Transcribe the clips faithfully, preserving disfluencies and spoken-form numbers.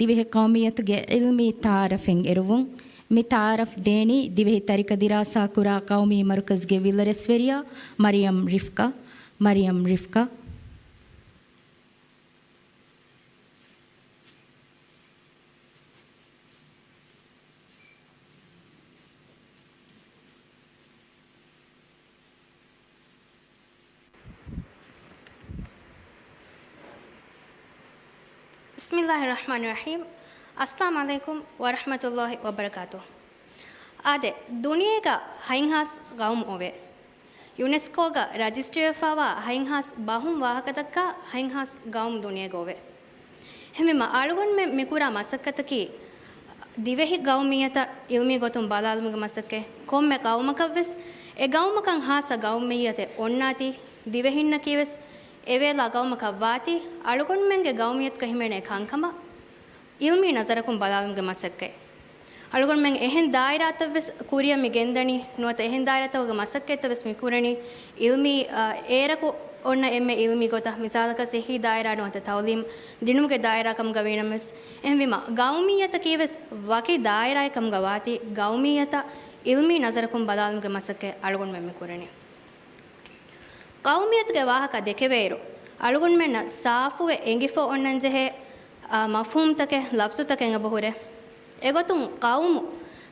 ދިވެހި ޤައުމިއްޔަތުގެ ޢިލްމީ ތަޢާރަފެއް އެރުވުން. މި ތަޢާރަފް ދޭނީ ދިވެހި ތަރިކަ ދިރާސާ ކުރާ ޤައުމީ މަރުކަޒުގެ ވިލަރެސްވެރިޔާ މަރިޔަމް ރިފްކާ. މަރިޔަމް ރިފްކާ. ބިސްމިއްލާހި ރަޙްމާނި ރަޙީމް. އައްސަލާމު ޢަލައިކުމް ވަރަޙްމަތުﷲި ވަބަރަކާތުހު. އާދެ، ދުނިޔޭގަ ހަތްހާސް ޤައުމު އޮވޭ. ޔުނެސްކޯގަ ރަޖިސްޓްރީވެފައިވާ ހަތްހާސް ބަހުން ވާހަކަދައްކާ ހަތްހާސް ޤައުމު ދުނިޔޭގަ އޮވޭ. އެހެންވީމަ، އަޅުގަނޑުމެން މިކުރާ މަސައްކަތަކީ، ދިވެހި ޤައުމިއްޔަތަށް ޢިލްމީ ގޮތުން ބަލާލުމުގެ މަސައްކަތް. ކޮންމެ ޤައުމަކަށްވެސް އެ ޤައުމަކަށް ޚާއްޞަ ޤައުމިއްޔަތެއް އޮންނާތީ، ދިވެހިންނަކީވެސް އެވޭލާ ޤައުމަކަށް ވާތީ، އަޅުގަނޑުމެންގެ ޤައުމިއްޔަތުގަ ހިމެނޭ ކަންކަމަށް ޢިލްމީ ނަޒަރަކުން ބަލާލުމުގެ މަސައްކަތް. އަޅުގަނޑުމެން އެހެން ދާއިރާތައްވެސް ކުރިއަށް މި ގެންދަނީ، ނުވަތަ އެހެން ދާއިރާތަކުގެ މަސައްކަތްތައްވެސް މި ކުރަނީ، ޢިލްމީ، އާ، އޭރަކު އޮންނަ އެންމެ ޢިލްމީ ގޮތަށް، މިސާލަކަށް ޞިއްޙީ ދާއިރާ ނުވަތަ ތަޢުލީމް ދިނުމުގެ ދާއިރާ ކަމުގަ ވީނަމަވެސް. އެހެންވީމަ، ޤައުމިއްޔަތަކީވެސް ވަކި ދާއިރާއެއް ކަމުގަ ވާތީ، ޤައުމިއްޔަތަށް ޢިލްމީ ނަޒަރަކުން ބަލާލުމުގެ މަސައްކަތް އަޅުގަނޑުމެން މި ކުރަނީ. ޤައުމިއްޔަތުގެ ވާހަކަ ދެކެވޭއިރު، އަޅުގަނޑުމެންނަށް ސާފުވެ އެނގިފަ އޮންނަންޖެހޭ، އާ، މަފްހޫމްތަކެއް، ލަފްޒުތަކެއް އެބަހުރޭ. އެގޮތުން ޤައުމު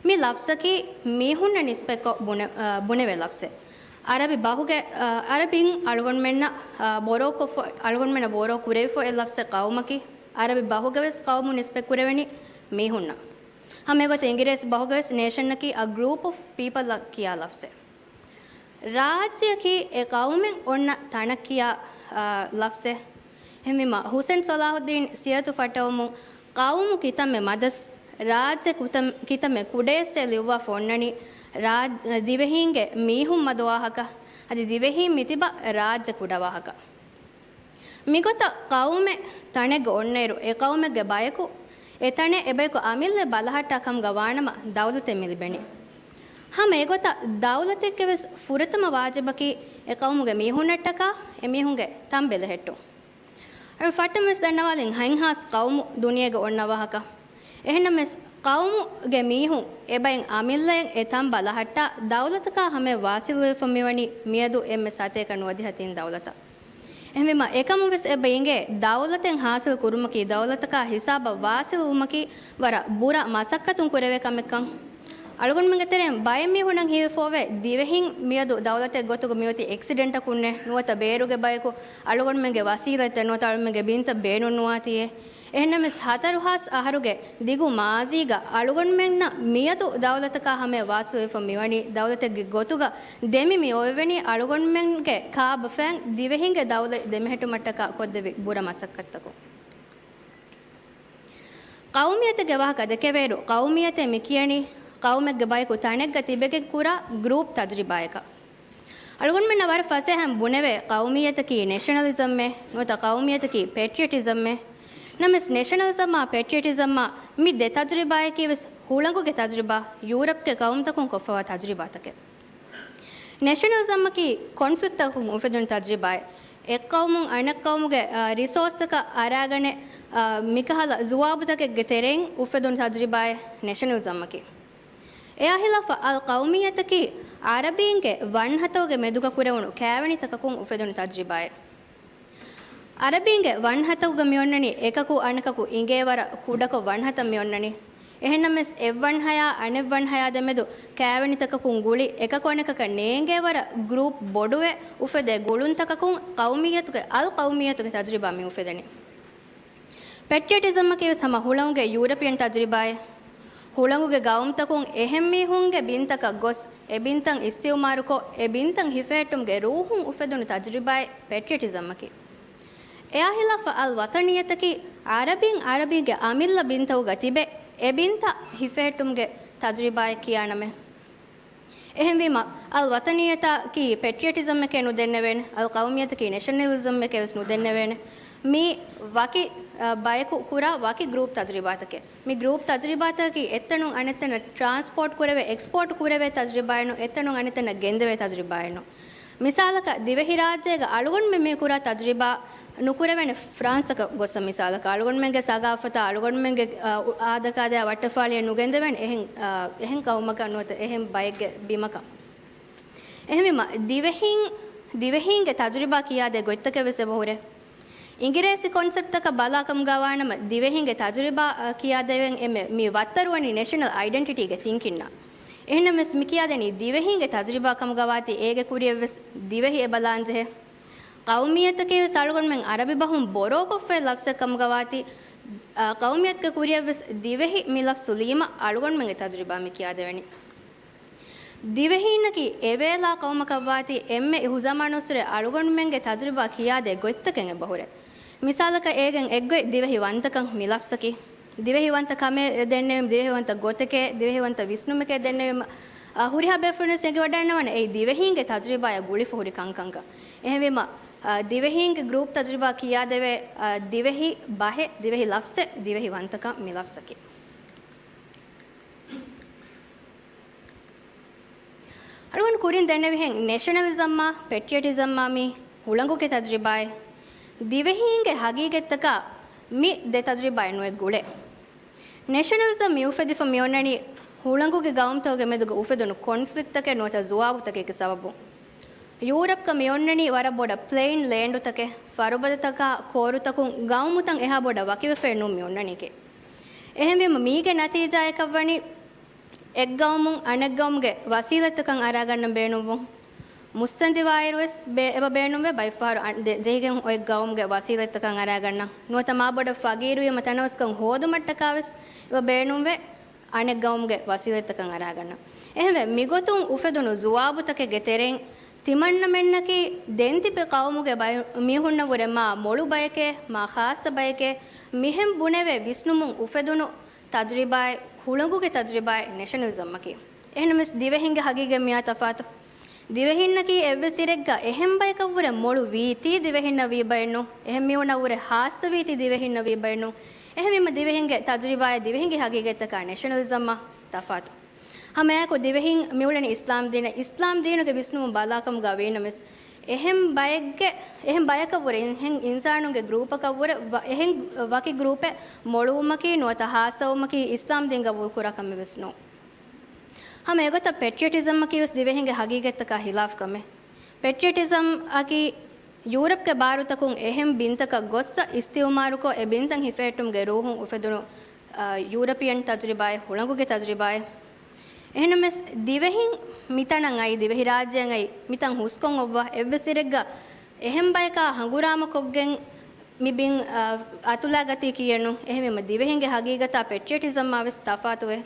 މި ލަފްޒަކީ މީހުންނަށް ނިސްބަތްކޮށް ބުނެ-، އާ، ބުނެވޭ ލަފްޒެއް. ޢަރަބި ބަހުގެ، އާ، ޢަރަބިން އަޅުގަނޑުމެންނަށް، އާ، ބޯރޯކޮށްފަ-، އަޅުގަނޑުމެންނަށް ބޯރޯ ކުރެވިފަ އޮތް ލަފްޒެއް ޤައުމަކީ. ޢަރަބި ބަހުގަވެސް ޤައުމު ނިސްބަތް ކުރެވެނީ މީހުންނަށް. ހަމަ އެގޮތަށް އިނގިރޭސި ބަހުގަވެސް ނޭޝަންއަކީ a group of people އަށް ކިޔާ ލަފްޒެއް. ރާއްޖެއަކީ އެ ޤައުމެއް އޮންނަ ތަނަށް ކިޔާ، އާ، ލަފްޒެއް. އެހެންވީމަ، ހުސެން ޞަލާޙުއްދީން ސިޔަރަތު ފައްޓަވަމުން ޤައުމު ކިތަންމެ މަދަސް، ރާއްޖެ ކުތަން-، ކިތަންމެ ކުޑަޔަސްއޭ ލިޔުއްވާފަ އޮންނަނީ، ރާ-، ދިވެހީންގެ މީހުން މަދު ވާހަކަ، އަދި ދިވެހީން މިތިބަ ރާއްޖެ ކުޑަ ވާހަކަ. މިގޮތަށް ޤައުމެއް ތަނެއްގަ އޮންނައިރު، އެ ޤައުމެއްގެ ބަޔަކު، އެ ތަނެއް އެބަޔަކު އަމިއްލައަށް ބަލަހައްޓާ ކަމުގަ ވާނަމަ، ދައުލަތެއް މި ލިބެނީ. ހަމަ އެގޮތަށް ދައުލަތެއްގެ ވެސް ފުރަތަމަ ވާޖިބަކީ، އެ ޤައުމުގެ މީހުންނަށްޓަކާ އެ މީހުންގެ ތަން ބެލެހެއްޓުން. އަޅު ފައްޓަމުން ވެސް ދަންނަވާލިން ހަތްހާސް ޤައުމު ދުނިޔޭގަ އޮންނަ ވާހަކަ. އެހެންނަމަވެސް، ޤައުމުގެ މީހުން އެބައިން އަމިއްލައަށް އެ ތަން ބަލަހައްޓާ، ދައުލަތަކާ ހަމަޔަށް ވާސިލުވެފަ މިވަނީ މިއަދު އެންމެ ސަތޭކަ ނުވަދިހަ ތިން ދައުލަތަށް. އެހެންވީމަ، އެކަމުން ވެސް އެބަ އިނގޭ، ދައުލަތެއް ހާސިލް ކުރުމަކީ، ދައުލަތަކާ ހިސާބަށް ވާސިލުވުމަކީ، ވަރަށް ބުރަ މަސައްކަތުން ކުރެވޭ ކަމެއްކަން. އަޅުގަނޑުމެންގެ ތެރެއިން ބައެއް މީހުންނަށް ހީވެފަ އޮވޭ، ދިވެހިން މިއަދު ދައުލަތެއް ގޮތުގަ މިއޮތީ އެކްސިޑެންޓަކުންނޭ، ނުވަތަ ބޭރުގެ ބަޔަކު އަޅުގަނޑުމެންގެ ވަސީލަތްތައް ނުވަތަ އަޅުގަނޑުމެންގެ ބިންތައް ބޭނުން ނުވާތީއޭ. އެހެންނަމަވެސް، ހަތަރު ހާސް އަހަރުގެ ދިގު މާޒީގަ އަޅުގަނޑުމެންނަށް މިއަދު ދައުލަތަކާ ހަމަޔަށް ވާސިލުވެފަ މިވަނީ، ދައުލަތެއްގެ ގޮތުގަ ދެމި މި އޮވެވެނީ އަޅުގަނޑުމެންގެ ކާބަފައިން ދިވެހިންގެ ދައުލަތް ދެމެހެއްޓުމަށްޓަކާ ކޮށްދެވި ބުރަ މަސައްކަތްތަކުން. ޤައުމިއްޔަތެއްގެ ވާހަކަ ދެކެވޭއިރު، ޤައުމިއްޔަތޭ މި ކިޔަނީ، ޤައުމެއްގެ ބަޔަކު ތަނެއްގަ ތިބެގެން ކުރާ ގްރޫޕް ތަޖުރިބާއަކަށް. އަޅުގަނޑުމެންނަށް ވަރަށް ފަސޭހައިން ބުނެވޭ، ޤައުމިއްޔަތަކީ ނޭޝަނަލިޒަމްއޭ، ނުވަތަ ޤައުމިއްޔަތަކީ ޕެޓްރިއަޓިޒަމްއޭ. ނަމަވެސް، ނޭޝަނަލިޒަމާ ޕެޓްރިއަޓިޒަމާ މި ދެ ތަޖުރިބާއަކީ ވެސް ހުޅަނގުގެ ތަޖުރިބާ، ޔޫރަޕްގެ ޤައުމުތަކުން ކޮށްފަވާ ތަޖުރިބާތަކެއް. ނޭޝަނަލިޒަމަކީ ކޮންފްލިކްޓްތަކުން އުފެދުނު ތަޖުރިބާއެއް. އެއް ޤައުމުން އަނެއް ޤައުމުގެ، އާ، ރިސޯސްތަކަށް އަރާގަނެ، އާ، މިކަހަލަ ޒުވާބުތަކެއްގެ ތެރެއިން އުފެދުނު ތަޖުރިބާއެއް ނޭޝަނަލިޒަމަކީ. އެއާ ހިލާފަށް، އަލް ޤައުމިއްޔަތަކީ އަރަބީންގެ ވަންހަތަކުގެ މެދުގަ ކުރެވުނު ކައިވެނިތަކަކުން އުފެދުނު ތަޖުރިބާއެއް. އަރަބީންގެ ވަންހަތަކުގަ މިއޮންނަނީ އެކަކު އަނެކަކު އިނގޭވަރަށް ކުޑަކޮށް ވަންހަތައް މިއޮންނަނީ. އެހެންނަމަވެސް، އެއްވަންހަޔާ އަނެއްވަންހަޔާ ދެމެދު ކައިވެނިތަކަކުން ގުޅި އެކަކު އަނެކަކަށް ނޭނގޭވަރަށް ގްރޫޕް ބޮޑުވެ އުފެދޭ ގުޅުންތަކަކުން ޤައުމިއްޔަތުގެ، އަލް ޤައުމިއްޔަތުގެ ތަޖުރިބާ މި އުފެދެނީ. ޕެޓްރިއަޓިޒަމަކީ ވެސް ހަމަ ހުޅަނގުގެ ޔޫރަޕިއަން ތަޖުރިބާއެއް. ހުޅަނގުގެ ގައުމުތަކުން އެހެން މީހުންގެ ބިންތަކަށް ގޮސް، އެ ބިންތައް އިސްތިއުމާރުކޮށް، އެ ބިންތައް ހިފެހެއްޓުމުގެ ރޫހުން އުފެދުނު ތަޖުރިބާއެއް ޕެޓްރިއަޓިޒަމަކީ. އެއާ ހިލާފަށް، އަލް ވަޠަނިއްޔަތަކީ އަރަބިން އަރަބީންގެ އަމިއްލަ ބިންތަކުގަ ތިބެ، އެ ބިންތައް ހިފެހެއްޓުމުގެ ތަޖުރިބާއެއް ކިޔާ ނަމެއް. އެހެންވީމަ، އަލް ވަޠަނިއްޔަތަކީ ޕެޓްރިއަޓިޒަމެކޭ ނުދެންނެވޭނެ، އަލް ޤައުމިއްޔަތަކީ ނޭޝަނަލިޒަމެކޭ ވެސް ނުދެންނެވޭނެ. މީ ވަކި، އަ، ބަޔަކު ކުރާ ވަކި ގްރޫޕް ތަޖުރިބާތަކެއް. މި ގްރޫޕް ތަޖުރިބާތަކަކީ އެއްތަނުން އަނެއްތަނަށް ޓްރާންސްޕޯޓް ކުރެވޭ، އެކްސްޕޯޓް ކުރެވޭ ތަޖުރިބާއެއް ނޫން، އެއްތަނުން އަނެއްތަނަށް ގެންދެވޭ ތަޖުރިބާއެއް ނޫން. މިސާލަކަށް، ދިވެހިރާއްޖޭގަ އަޅުގަނޑުމެން މި ކުރާ ތަޖުރިބާ، ނުކުރެވޭނެ. ފްރާންސްތަކަށް ގޮއްސަ މިސާލަކަށް، އަޅުގަނޑުމެންގެ ސަގާފަތާ އަޅުގަނޑުމެންގެ، އާ، އު-، އާދަކާދަޔާ ވައްޓަފާޅިއެއް ނުގެންދެވޭނެ އެހެން، އާ، އެހެން ޤައުމަކަށް ނުވަތަ އެހެން ބައެއްގެ ބިމަކަށް. އެހެންވީމަ، ދިވެހީން، ދިވެހީންގެ ތަޖުރިބާ ކިޔާދޭ ގޮތްތަކެއް ވެސް އެބަހުރޭ. އިނގިރޭސި ކޮންސެޕްޓްތަކަށް ބަލާކަމުގަ ވާނަމަ، ދިވެހީންގެ ތަޖުރިބާ، އަ، ކިޔާދެވެން އެންމެ މި ވައްތަރުވަނީ ނޭޝަނަލް އައިޑެންޓިޓީގެ ތިންކިންނާ. އެހެންނަމަވެސް މި ކިޔާދެނީ ދިވެހީންގެ ތަޖުރިބާ ކަމުގަ ވާތީ އޭގެ ކުރިޔަށްވެސް ދިވެހި އެބަލާންޖެހޭ. ޤައުމިއްޔަތަކީވެސް އަޅުގަނޑުމެން އަރަބި ބަހުން ބޮރޯކޮށްފައި ލަފްޒެއް ކަމުގަ ވާތީ، އަ، ޤައުމިއްޔަތުގެ ކުރިޔަށްވެސް ދިވެހި މި ލަފްޒު ލީމަ އަޅުގަނޑުމެންގެ ތަޖުރިބާ މި ކިޔާދެވެނީ. ދިވެހީންނަކީ އެވޭލާ ޤައުމަކަށްވާތީ އެންމެ އިހުޒަމާނުއްސުރެ އަޅުގަނޑުމެންގެ ތަޖުރިބާ ކިޔާދޭ ގޮތްތަކެއް އެބަހުރޭ. މިސާލަކަށް އޭގެން އެއްގޮތް ދިވެހި ވަންތަކަން މި ލަފްޒަކީ. ދިވެހި ވަންތަ ކަމެއް ދެންނެވީމަ، ދިވެހި ވަންތަ ގޮތެކޭ، ދިވެހި ވަންތަ ވިސްނުމެކޭ ދެންނެވީމަ، އަ، ހުރިހާ ބޭފުޅުންވެސް އެނގިވަޑައިގަންނަވާނެ އެއީ ދިވެހީންގެ ތަޖުރިބާއާ ގުޅިފަ ހުރި ކަންކަންކަން. އެހެންވީމަ، އަ، ދިވެހީންގެ ގްރޫޕް ތަޖުރިބާ ކިޔާދެވޭ، އަ، ދިވެހި ބަހެއް، ދިވެހި ލަފްޒެއް، ދިވެހި ވަންތަކަން މި ލަފްޒަކީ. އަޅުގަނޑު ކުރިން ދެންނެވިހެން ނޭޝަނަލިޒަމްއާ ޕެޓްރިއަޓިޒަމްއާ މި ހުޅަނގުގެ ތަޖުރިބާއެއް. ދިވެހީންގެ ހަގީގަތްތަކާ މި ދެ ތަޖުރިބާއެއް ނުއެއް ގުޅޭ. ނޭޝަނަލިޒަމް މި އުފެދިފަ މި އޮންނަނީ ހުޅަނގުގެ ގައުމުތަކުގެ މެދުގަ އުފެދުނު ކޮންފްލިކްޓްތަކެއް ނުވަތަ ޒުވާބުތަކެއްގެ ސަބަބުން. ޔޫރަޕްގަ މި އޮންނަނީ ވަރަށް ބޮޑަށް ޕްލެއިން ލޭންޑުތަކެއް، ފަރުބަދަތަކާ ކޯރުތަކުން ގައުމުތައް އެހާ ބޮޑަށް ވަކިވެފައެއް ނޫން މި އޮންނަނީކީ. އެހެންވީމަ މީގެ ނަތީޖާއަކަށްވަނީ އެއްގައުމުން އަނެއްގައުމުގެ ވަސީލަތްތަކަށް އަރާގަންނަން ބޭނުންވުން. މުއްސަނދިވާއިރުވެސް ބޭ-، އެބަ ބޭނުންވޭ ބައެއްފަހަރު އަން-، ދެ-، ޖެހިގެން އޮތް ގައުމުގެ ވަސީލަތްތަކަށް އަރާގަންނަން. ނުވަތަ މާބޮޑަށް ފަގީރުވީމަ ތަނަވަސްކަން ހޯދުމަށްޓަކާވެސް އެބަ ބޭނުންވޭ އަނެއް ގައުމުގެ ވަސީލަތްތަކަށް އަރާގަންނަން. އެހެންވެ، މިގޮތުން އުފެދުނު ޒުވާބުތަކެއްގެ ތެރެއިން ތިމަންނަމެންނަކީ ދެން ތިބި ޤައުމުގެ ބައި-، މީހުންނަށްވުރެ މާ މޮޅު ބަޔެކޭ، މާ ޚާއްޞަ ބަޔެކޭ، މިހެން ބުނެވޭ ވިސްނުމުން އުފެދުނު ތަޖުރިބާއެއް، ހުޅަނގުގެ ތަޖުރިބާއެއް ނޭޝަނަލިޒަމްއަކީ. އެހެނަސް ދިވެހިންގެ ހަގީގަތް މިއާ ތަފާތު. ދިވެހިންނަކީ އެއްވެސް އިރެއްގަ އެހެން ބަޔަކަށްވުރެ މޮޅު ވީތީ ދިވެހިންނަށް ވީ ބައެއް ނޫން. އެހެން މީހުންނަށްވުރެ ޚާއްޞަ ވީތީ ދިވެހިންނަށް ވީ ބައެއް ނޫން. އެހެންވީމަ ދިވެހިންގެ ތަޖުރިބާއާ ދިވެހިންގެ ހަގީގަތްތަކާ ނޭޝަނަލިޒަމްއާ ތަފާތު. ހަމައެއާއެކު ދިވެހިން މިއުޅެނީ އިސްލާމް ދީނަށް. އިސްލާމް ދީނުގެ ވިސްނުމުން ބަލާކަމުގަ ވީނަމަވެސް، އެހެން ބައެއްގެ، އެހެން ބަޔަކަށްވުރެ އެހެން އިންސާނުންގެ ގްރޫޕަކަށްވުރެ ވަ-، އެހެން ވަކި ގްރޫޕެއް މޮޅުވުމަކީ ނުވަތަ ޚާއްޞަވުމަކީ އިސްލާމް ދީން ގަބޫލުކުރާ ކަމެއް ވެސް ނޫން. ހަމަ އެގޮތަށް ޕެޓްރިއަޓިޒަމްއަކީވެސް ދިވެހިންގެ ހަގީގަތްތަކާ ޚިލާފް ކަމެއް. ޕެޓްރިއަޓިޒަމްއަކީ ޔޫރަޕްގެ ބާރުތަކުން އެހެން ބިންތަކަށް ގޮއްސަ އިސްތިއުމާރުކޮށް، އެ ބިންތައް ހިފެހެއްޓުމުގެ ރޫހުން އުފެދުނު، އަ، ޔޫރަޕިއަން ތަޖުރިބާއެއް، ހުޅަނގުގެ ތަޖުރިބާއެއް. އެހެނަމެސް ދިވެހިން މިތަނަށް އައި، ދިވެހިރާއްޖެއަށް އައި، މިތަން ހުސްކޮށް އޮއްވާ އެއްވެސް އިރެއްގަ އެހެން ބަޔަކާ ހަނގުރާމަކޮށްގެން މި ބިން، އަ، އަތުލާގަތީ ކިޔެއް ނޫން. އެހެންވީމަ ދިވެހިންގެ ހަގީގަތާ ޕެޓްރިއަޓިޒަމްއާ ވެސް ތަފާތުވޭ.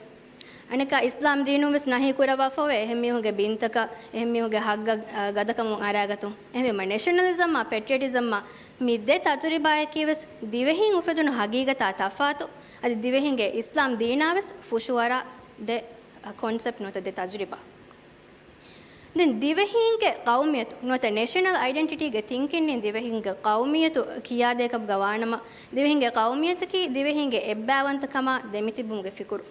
އަނެއްކާ އިސްލާމް ދީނުން ވެސް ނަހީ ކުރައްވާފައިވޭ އެހެން މީހުންގެ ބިންތަކަށް، އެހެން މީހުންގެ ހައްގަށް، އަ، ގަދަކަމުން އަރާގަތުން. އެހެންވީމަ ނޭޝަނަލިޒަމްއާ ޕެޓްރިއަޓިޒަމްއާ މި ދެ ތަޖުރިބާއަކީ ވެސް ދިވެހިން އުފެދުނު ހަގީގަތާ ތަފާތު. އަދި ދިވެހިންގެ އިސްލާމް ދީނާ ވެސް ފުށުއަރާ ދެ ކޮންސެޕްޓް ނުވަތަ ދެ ތަޖުރިބާ. ދެން ދިވެހީންގެ ޤައުމިއްޔަތު ނުވަތަ ނޭޝަނަލް އައިޑެންޓިޓީގެ ތިންކިންނިން ދިވެހިންގެ ޤައުމިއްޔަތު ކިޔާދޭކަމުގަ ވާނަމަ، ދިވެހިންގެ ޤައުމިއްޔަތަކީ ދިވެހިންގެ އެއްބައިވަންތަކަމާ ދެމިތިބުމުގެ ފިކުރު.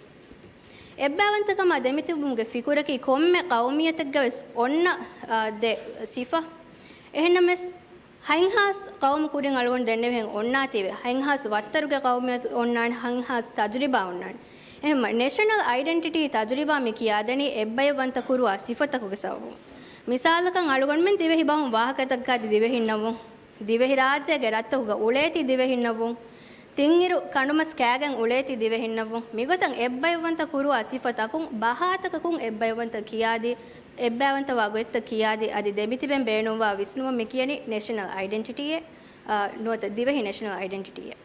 އެއްބައިވަންތަކަމާ ދެމިތިބުމުގެ ފިކުރަކީ ކޮންމެ ޤައުމިއްޔަތެއްގަ ވެސް އޮންނަ، އާ، ދެ ސިފަ. އެހެންނަމަވެސް، ހަތްހާސް ޤައުމު ކުރިން އަޅުގަނޑު ދެންނެވިހެން އޮންނާތީވެ. ހަތްހާސް ވައްތަރުގެ ޤައުމިއްޔަތު އޮންނާނެ، ހަތްހާސް ތަޖުރިބާ އޮންނާނެ. އެހެންމަ، ނޭޝަނަލް އައިޑެންޓިޓީ ތަޖުރިބާ މި ކިޔާދެނީ އެއްބައިވަންތަ ކުރުވާ ސިފަތަކުގެ ސަބަބުން. މިސާލަކަށް، އަޅުގަނޑުމެން ދިވެހި ބަހުން ވާހަކަދައްކާދީ ދިވެހިންނަށްވުން. ދިވެހި ރާއްޖޭގެ ރަށްތަކުގަ އުޅޭތީ ދިވެހިންނަށްވުން. ތިންއިރު ކަނޑުމަސް ކާގެން އުޅޭތީ ދިވެހިންނަށްވުން. މިގޮތަށް އެއްބައިވަންތަ ކުރުވާ ސިފަތަކުން، ބަހާތަކަކުން އެއްބައިވަންތަ ކިޔާދީ، އެއްބައިވަންތަވާ ގޮތްތައް ކިޔާދީ، އަދި ދެމިތިބެން ބޭނުންވާ ވިސްނުމަށް މި ކިޔަނީ ނޭޝަނަލް އައިޑެންޓިޓީއޭ، އާ، ނުވަތަ ދިވެހި ނޭޝަނަލް އައިޑެންޓިޓީއޭ.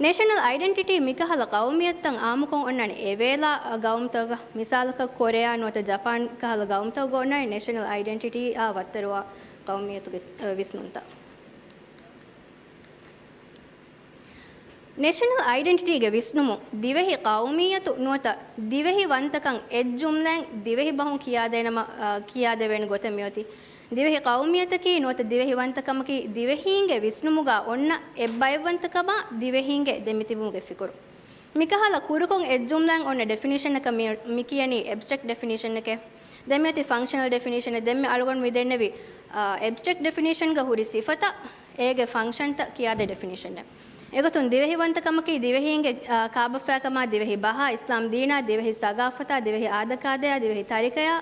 ނޭޝަނަލް އައިޑެންޓިޓީ މިކަހަލަ ޤައުމިއްޔަތުތައް އާއްމުކޮށް އޮންނާނެ އެވޭލާ ގައުމުތަކަށް، މިސާލަކަށް ކޮރެޔާ ނުވަތަ ޖަޕާން ކަހަލަ ގައުމުތަކުގަ އޮންނާނެ ނޭޝަނަލް އައިޑެންޓިޓީއާ ވައްތަރުވާ ޤައުމިއްޔަތުގެ، އަ، ވިސްނުންތައް. ނޭޝަނަލް އައިޑެންޓިޓީގެ ވިސްނުމުން ދިވެހި ޤައުމިއްޔަތު ނުވަތަ ދިވެހި ވަންތަކަން އެއްޖުމްލައިން ދިވެހި ބަހުން ކިޔާދޭނަމަ، އާ، ކިޔާދެވޭނެ ގޮތެއް މިއޮތީ. ދިވެހި ޤައުމިއްޔަތަކީ ނުވަތަ ދިވެހި ވަންތަކަމަކީ ދިވެހީންގެ ވިސްނުމުގަ އޮންނަ އެއްބައެއްވަންތަކަމާ ދިވެހީންގެ ދެމިތިބުމުގެ ފިކުރު. މިކަހަލަ ކުރުކޮށް އެއްޖުމްލައިން އޮންނަ ޑެފިނިޝަނަކަށް މި، މި ކިޔަނީ އެބްސްޓްރެކްޓް ޑެފިނިޝަނެކޭ. ދެން މިއޮތީ ފަންކްޝަނަލް ޑެފިނިޝަނެއް. ދެންމެ އަޅުގަނޑު މި ދެންނެވި، އާ، އެބްސްޓްރެކްޓް ޑެފިނިޝަންގަ ހުރި ސިފަތައް އޭގެ ފަންކްޝަންތައް ކިޔާދޭ ޑެފިނިޝަނެއް. އެގޮތުން ދިވެހިވަންތަކަމަކީ ދިވެހީންގެ، އާ، ކާބަފާކަމާ، ދިވެހި ބަހާ، އިސްލާމް ދީނާ، ދިވެހި ސަގާފަތާ، ދިވެހި އާދަކާދަޔާ، ދިވެހި ތަރިކަޔާ،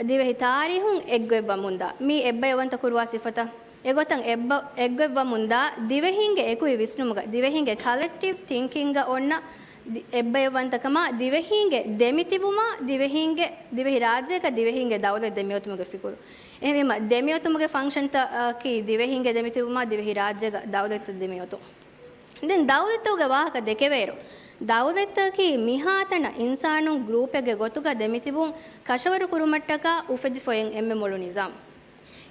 ދިވެހި ތާރީހުން އެއްގޮތްވަމުންދާ، މީ އެއްބަޔަށް ވަންތަ ކުރުވާ ސިފަތައް. އެގޮތަށް އެއްބަ-، އެއްގޮތްވަމުންދާ، ދިވެހީންގެ އެކުއި ވިސްނުމުގަ، ދިވެހީންގެ ކަލެކްޓިވް ތިންކިންގ އޮންނަ ދި-، އެއްބަޔަށް ވަންތަކަމާ، ދިވެހީންގެ ދެމިތިބުމާ، ދިވެހީންގެ، ދިވެހި ރާއްޖޭގަ ދިވެހީންގެ ދައުލަތް ދެމިއޮތުމުގެ ފިކުރު. އެހެންވީމަ، ދެމިއޮތުމުގެ ފަންކްޝަންތަކީ ދިވެހީންގެ ދެމިތިބުމާ، ދިވެހި ރާއްޖޭގަ ދައުލަތްތައް ދެމިއޮތުން. ދެން ދައުލަތްތަކުގެ ވާހަކަ ދެކެވޭއިރު، ދައުލަތްތަކަކީ މިހާތަނަށް އިންސާނުން ގްރޫޕެއްގެ ގޮތުގަ ދެމިތިބުން ކަށަވަރު ކުރުމަށްޓަކާ އުފެދިފައި އެންމެ މޮޅު ނިޒާމް.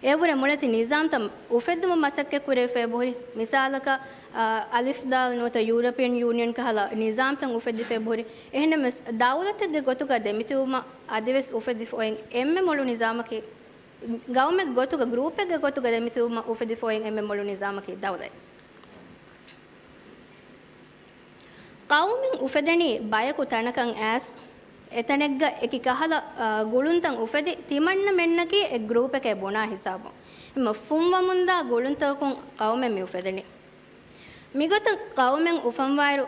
އެއަށްވުރެ މޮޅެތި ނިޒާމްތައް އުފެއްދުމަށް މަސައްކަތް ކުރެވިފައި އެބަހުރި. މިސާލަކަށް، އާ، އަލިފް ދާލް ނުވަތަ ޔޫރަޕިއަން ޔޫނިއަން ކަހަލަ ނިޒާމްތައް އުފެއްދިފައި އެބަހުރި. އެހެންނަމަވެސް، ދައުލަތެއްގެ ގޮތުގަ ދެމިތިބުމަށް އަދިވެސް އުފެދިފައި އެންމެ މޮޅު ނިޒާމަކީ، ގައުމެއްގެ ގޮތުގަ، ގްރޫޕެއްގެ ގޮތުގަ ދެމިތިބުމަށް އުފެދިފައި އެންމެ މޮޅު ނިޒާމަކީ ދައުލަތް. ޤައުމެއް އުފެދެނީ ބަޔަކު ތަނަކަށް އައިސް، އެތަނެއްގަ އެކި ކަހަލަ، އާ، ގުޅުންތައް އުފެދި، ތިމަންނަމެންނަކީ އެ ގްރޫޕެކޭ ބުނާ ހިސާބުން. އެމަ ފުންވަމުންދާ ގުޅުންތަކުން ޤައުމެއް މި އުފެދެނީ. މިގޮތަށް ޤައުމެއް އުފަންވާއިރު،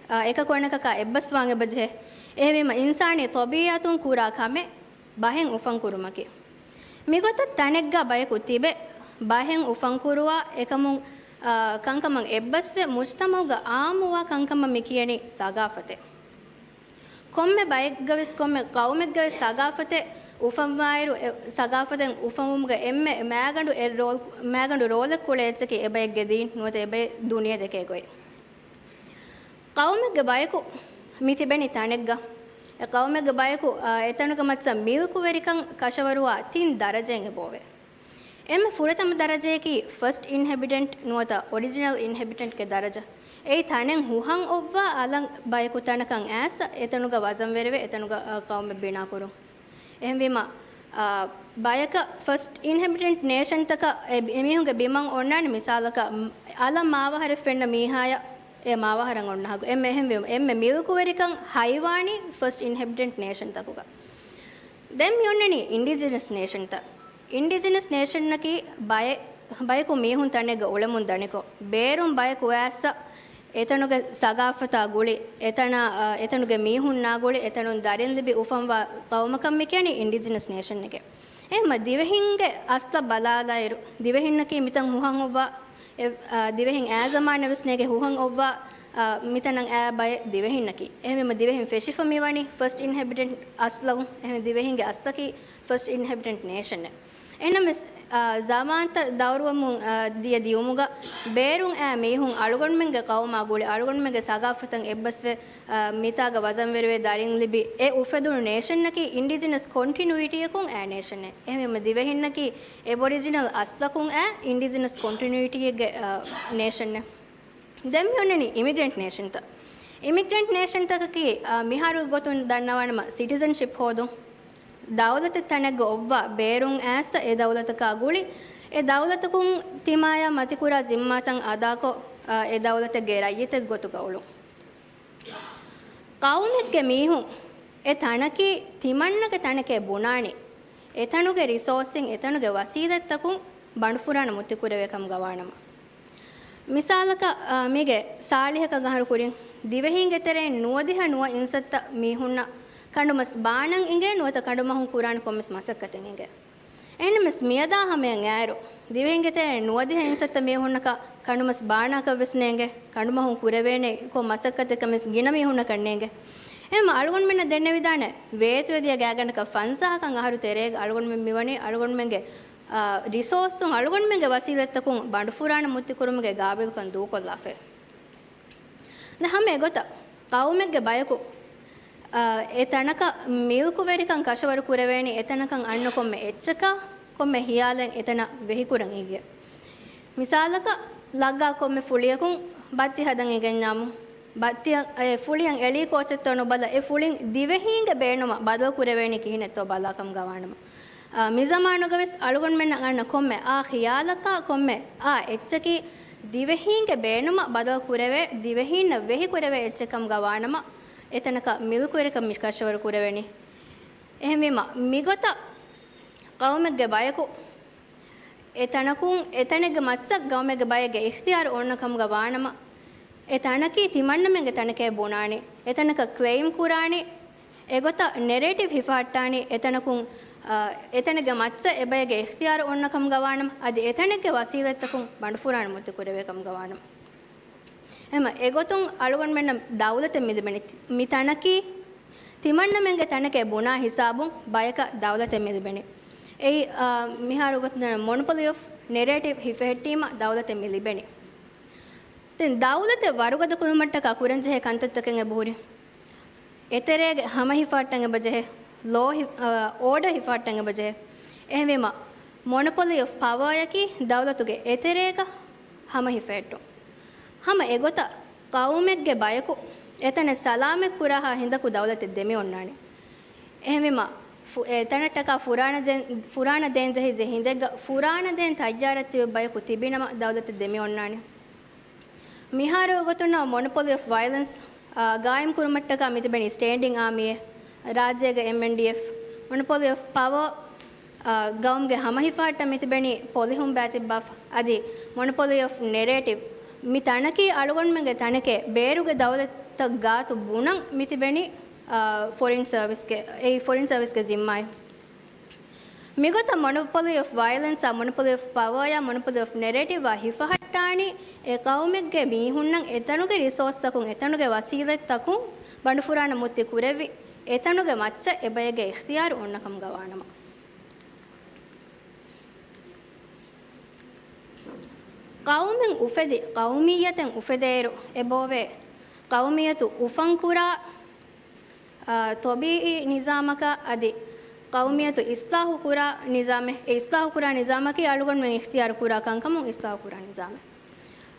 އާ، އެކަކު އަނެކަކާ އެއްބަސްވާން އެބަޖެހޭ. އެހެންވީމަ، އިންސާނީ ޠަބީޢަތުން ކުރާ ކަމެއް ބަހެއް އުފަންކުރުމަކީ. މިގޮތަށް ތަނެއްގަ ބަޔަކު ތިބެ، ބަހެއް އުފަންކުރުވާ އެކަމުން، އާ، ކަންކަމަށް އެއްބަސްވެ، މުޖްތަމަޢުގަ ޢާއްމުވާ ކަންކަމަށް މި ކިޔަނީ ސަގާފަތެއް. ކޮންމެ ބައެއްގަވެސް، ކޮންމެ ޤައުމެއްގަވެސް ސަގާފަތެއް އުފަންވާއިރު، އެ ސަގާފަތެއް އުފަންވުމުގަ އެންމެ މައިގަނޑު އެއް ރޯލް، މައިގަނޑު ރޯލެއް ކުޅޭ އެއްޗަކީ އެބައެއްގެ ދީން ނުވަތަ އެބައި ދުނިޔެ ދެކޭ ގޮތް. ޤައުމެއްގެ ބަޔަކު މި ތިބެނީ ތަނެއްގަ. އެ ޤައުމެއްގެ ބަޔަކު، އާ، އެތަނުގެ މައްޗަށް މިލްކުވެރިކަން ކަށަވަރުވާ ތިން ދަރަޖައެއް އެބައޮވޭ. އެންމެ ފުރަތަމަ ދަރަޖަޔަކީ ފަސްޓް އިންހެބިޓެންޓް ނުވަތަ އޮރިޖިނަލް އިންހެބިޓެންޓްގެ ދަރަޖަ. އެއީ ތަނެއް ހުހަން އޮއްވާ އަލަށް ބަޔަކު ތަނަކަށް އައިސް، އެތަނުގަ ވަޒަންވެރިވެ، އެތަނުގަ، އާ، ޤައުމެއް ބިނާކުރުން. އެހެންވީމަ، އާ، ބަޔަކަށް ފަސްޓް އިންހެބިޓެންޓް ނޭޝަންތަކަށް އެ ބި-، އެމީހުންގެ ބިމަށް އޮންނާނެ މިސާލަކަށް، އަލަށް މާވަހަރެއް ފެންނަ މީހާޔަށް އެ މާވަހަރަށް އޮންނަ ހަގު. އެންމެ އެހެންވީމަ، އެންމެ މިލްކުވެރިކަން ހައިވާނީ ފަސްޓް އިންހެބިޓެންޓް ނޭޝަންތަކުގަ. ދެން މި އޮންނަނީ އިންޑިޖިނަސް ނޭޝަންތައް. އިންޑިޖިނަސް ނޭޝަންއަކީ ބައެއް، ބަޔަކު މީހުން ތަނެއްގަ އުޅެމުން ދަނިކޮށް، ބޭރުން ބަޔަކު އައިސް، އެތަނުގެ ސަގާފަތާ ގުޅި، އެތަނަށް، އަ، އެތަނުގެ މީހުންނާ ގުޅި، އެތަނުން ދަރިން ލިބި އުފަންވާ ޤައުމަކަށް މި ކިޔަނީ އިންޑިޖިނަސް ނޭޝަންއެކޭ. އެހެންމަ ދިވެހިންގެ އަސްލަށް ބަލާލާއިރު، ދިވެހިންނަކީ މިތަން ހުހަން އޮއްވާ، އެ، އަ، ދިވެހިން އާ ޒަމާން ވެސް ނޭގެ ހުހަން އޮއްވާ، އަ، މިތަނަށް އާ ބައެއް ދިވެހިންނަކީ. އެހެންވީމަ ދިވެހިން ފެށިފަ މިވަނީ ފަސްޓް އިންހެބިޓެންޓް އަސްލަށް. އެހެން ދިވެހިންގެ އަސްލަކީ ފަސްޓް އިންހެބިޓެންޓް ނޭޝަންއެއް. އެހެންނަމަވެސް، އާ، ޒަމާންތައް ދައުރުވަމުން، އާ، ދިޔަ ދިޔުމުގަ ބޭރުން އައި މީހުން އަޅުގަނޑުމެންގެ ޤައުމާ ގުޅި އަޅުގަނޑުމެންގެ ސަގާފަތަށް އެއްބަސްވެ، އާ، މިތާގަ ވަޒަންވެރިވެ ދަރިން ލިބި އެ އުފެދުނު ނޭޝަންއަކީ އިންޑިޖިނަސް ކޮންޓިނުއިޓީއަކުން އައި ނޭޝަންއެއް. އެހެންވީމަ ދިވެހިންނަކީ އެބޮރިޖިނަލް އަސްލަކުން އައި އިންޑިޖިނަސް ކޮންޓިނުއިޓީއެއްގެ، އާ، ނޭޝަންއެއް. ދެން މި އޮންނަނީ އިމިގްރެންޓް ނޭޝަންތައް. އިމިގްރެންޓް ނޭޝަންތަކަކީ، އާ، މިހާރު ގޮތުން ދަންނަވާނަމަ ސިޓިޒަންޝިޕް ހޯދުން. ދައުލަތެއް ތަނެއްގަ އޮއްވާ ބޭރުން އައިސް އެ ދައުލަތަކާ ގުޅި، އެ ދައުލަތަކުން ތިމާޔާ މަތިކުރާ ޒިންމާތައް އަދާކޮށް، އާ، އެ ދައުލަތެއްގެ ރައްޔިތެއް ގޮތުގަ އުޅުން. ޤައުމެއްގެ މީހުން އެ ތަނަކީ ތިމަންނަގެ ތަނެކޭ ބުނާނީ، އެތަނުގެ ރިސޯސްއިން އެތަނުގެ ވަސީލަތްތަކުން ބަނޑުފުރާނަ މުއްތިކުރެވޭ ކަމުގަ ވާނަމަ. މިސާލަކަށް، އާ، މީގެ ސާޅީހަކަށް އަހަރު ކުރިން ދިވެހީންގެ ތެރެއިން ނުވަދިހަ ނުވަ އިންސައްތަ މީހުންނަށް ކަނޑުމަސް ބާނަން އިނގޭ ނުވަތަ ކަނޑުމަހުން ކުރާނެ ކޮންމެސް މަސައްކަތެއް އިނގޭ. އެހެންނަމަވެސް މިއަދާ ހަމަޔަށް އައިރު، ދިވެހިންގެ ތެރެއިން ނުވަދިހަ އިންސައްތަ މީހުންނަކަށް ކަނޑުމަސް ބާނާކަށް ވެސް ނޭނގެ، ކަނޑުމަހުން ކުރެވޭނެ ކޮން މަސައްކަތެއްކަށް ވެސް ގިނަ މީހުންނަކަށް ނޭނގެ. އެހެންމަ އަޅުގަނޑުމެންނަށް ދެންނެވިދާނެ، ވޭތުވެދިޔަ ގާތްގަނޑަކަށް ފަންސާހަކަށް އަހަރު ތެރޭގަ އަޅުގަނޑުމެން މިވަނީ އަޅުގަނޑުމެންގެ، އާ، ރިސޯސުން އަޅުގަނޑުމެންގެ ވަސީލަތްތަކުން ބަނޑުފުރާނަ މުއްތިކުރުމުގެ ގާބިލްކަން ދޫކޮށްލާފައި. ދެން ހަމަ އެގޮތަށް ޤައުމެއްގެ ބަޔަކު، އާ، އެ ތަނަކަށް މިލްކުވެރިކަން ކަށަވަރު ކުރެވޭނީ އެތަނަކަށް އަންނަ ކޮންމެ އެއްޗަކާ ކޮންމެ ހިޔާލެއް އެތަނަށް ވެހިކުރަން އިނގޭ. މިސާލަކަށް ލައްގާ ކޮންމެ ފުޅިއަކުން ބައްތި ހަދަން އިނގެންޏާމު، ބައްތިއަށް އެ ފުޅިއަށް އެޅީ ކޯޗެއްތޯ ނުބަލަ، އެ ފުޅިން ދިވެހީންގެ ބޭނުމަށް ބަދަލު ކުރެވޭނީ ކިހިނެއްތޯ ބަލާ ކަމުގަ ވާނަމަ. އާ، މިޒަމާނުގަ ވެސް އަޅުގަނޑުމެންނަށް އަންނަ ކޮންމެ އާ ޚިޔާލަކާ ކޮންމެ އާ އެއްޗަކީ ދިވެހީންގެ ބޭނުމަށް ބަދަލު ކުރެވޭ، ދިވެހީންނަށް ވެހި ކުރެވޭ އެއްޗެއް ކަމުގަ ވާނަމަ، އެތަނަކަށް މިލްކުވެރިކަން މި ކަށަވަރު ކުރެވެނީ. އެހެންވީމަ، މިގޮތަށް ޤައުމެއްގެ ބަޔަކު އެ ތަނަކުން އެ ތަނެއްގެ މައްޗަށް ގައުމެއްގެ ބައެއްގެ އިޚްތިޔާރު އޮންނަ ކަމުގަ ވާނަމަ، އެ ތަނަކީ ތިމަންނަމެންގެ ތަނެކޭ ބުނާނެ، އެ ތަނަކަށް ކްލެއިމް ކުރާނެ، އެގޮތަށް ނެރޭޓިވް ހިފަހައްޓާނީ އެ ތަނަކުން، އާ، އެ ތަނެއްގެ މައްޗަށް އެ ބައެއްގެ އިޚްތިޔާރު އޮންނަ ކަމުގަ ވާނަމަ، އަދި އެ ތަނެއްގެ ވަސީލަތްތަކުން ބަނޑުފުރާނަ މުއްތި ކުރެވޭ ކަމުގަ ވާނަމަ. އެހެމަ އެގޮތުން އަޅުގަނޑުމެންނަށް ދައުލަތެއް މިލިބެނީ. މި ތަނަކީ ތިމަންނަމެންގެ ތަނެކޭ ބުނާ ހިސާބުން ބަޔަކަށް ދައުލަތެއް މިލިބެނީ. އެއީ، އާ، މިހާރު ގޮތުން މޮނޮޕޮލީ އޮފް ނެރޭޓިވް ހިފެހެއްޓީމަ ދައުލަތެއް މި ލިބެނީ. ދެން ދައުލަތެއް ވަރުގަދަ ކުރުމަށްޓަކާ ކުރަންޖެހޭ ކަންތައްތަކެއް އެބަހުރި. އެތެރޭގެ ހަމަ ހިފަހައްޓަން އެބަޖެހޭ. ލޯ ހި-، އާ، އޯޑަ ހިފަހައްޓަން އެބަޖެހޭ. އެހެންވީމަ، މޮނޮޕޮލީ އޮފް ޕަވައަކީ ދައުލަތުގެ އެތެރޭގަ ހަމަ ހިފެހެއްޓުން. ހަމަ އެގޮތަށް ޤައުމެއްގެ ބަޔަކު އެތަނެއް ސަލާމަތް ކުރާހާ ހިނދަކު ދައުލަތެއް ދެމި އޮންނާނެ. އެހެންވީމަ، ފު-، އެތަނަށްޓަކާ ފުރާނަ ޖެ-، ފުރާނަ ދޭން ޖެހިއްޖެ ހިނދެއްގަ ފުރާނަ ދޭން ތައްޔާރަށް ތިބި ބަޔަކު ތިބިނަމަ ދައުލަތެއް ދެމި އޮންނާނެ. މިހާރު ގޮތުން މޮނޮޕޮލީ އޮފް ވަޔަލެންސް، އާ، ގާއިމް ކުރުމަށްޓަކާ މިތިބެނީ ސްޓޭންޑިން އާމީއެއް. ރާއްޖޭގެ އެމްއެންޑީއެފް. މޮނޮޕޮލީ އޮފް ޕަވަ، އާ، ގައުމުގެ ހަމަ ހިފަހައްޓަން މިތިބެނީ ޕޮލިހުން ބައިތިއްބާފަ. އަދި މޮނޮޕޮލީ އޮފް ނެރޭޓިވް. މި ތަނަކީ އަޅުގަނޑުމެންގެ ތަނެކޭ ބޭރުގެ ދައުލަތަށް ގާތު ބުނަން މިތިބެނީ، އާ، ފޮރިން ސަރވިސްގެ، އެއީ ފޮރިން ސަރވިސްގެ ޒިންމާއެއް. މިގޮތަށް މޮނޮޕޮލީ އޮފް ވަޔަލެންސްއާ މޮނޮޕޮލީ އޮފް ޕަވައާ މޮނޮޕޮލީ އޮފް ނެރޭޓިވްއާ ހިފަހައްޓާނީ އެ ޤައުމެއްގެ މީހުންނަށް އެތަނުގެ ރިސޯސްތަކުން، އެތަނުގެ ވަސީލަތްތަކުން ބަނޑުފުރާނަ މުއްތި ކުރެވި، އެތަނުގެ މައްޗަށް އެބައެއްގެ އިޚްތިޔާރު އޮންނަ ކަމުގަ ވާނަމަ. ޤައުމެއް އުފެދި، ޤައުމިއްޔަތެއް އުފެދޭއިރު އެބައޮވޭ ޤައުމިއްޔަތު އުފަންކުރާ، އާ، ޠަބީޢީ ނިޒާމަކާ އަދި ޤައުމިއްޔަތު އިޞްލާޙު ކުރާ ނިޒާމެއް. އެ އިޞްލާޙު ކުރާ ނިޒާމަކީ އަޅުގަނޑުމެން އިޚްތިޔާރު ކުރާ ކަންކަމުން އިޞްލާޙު ކުރާ ނިޒާމެއް.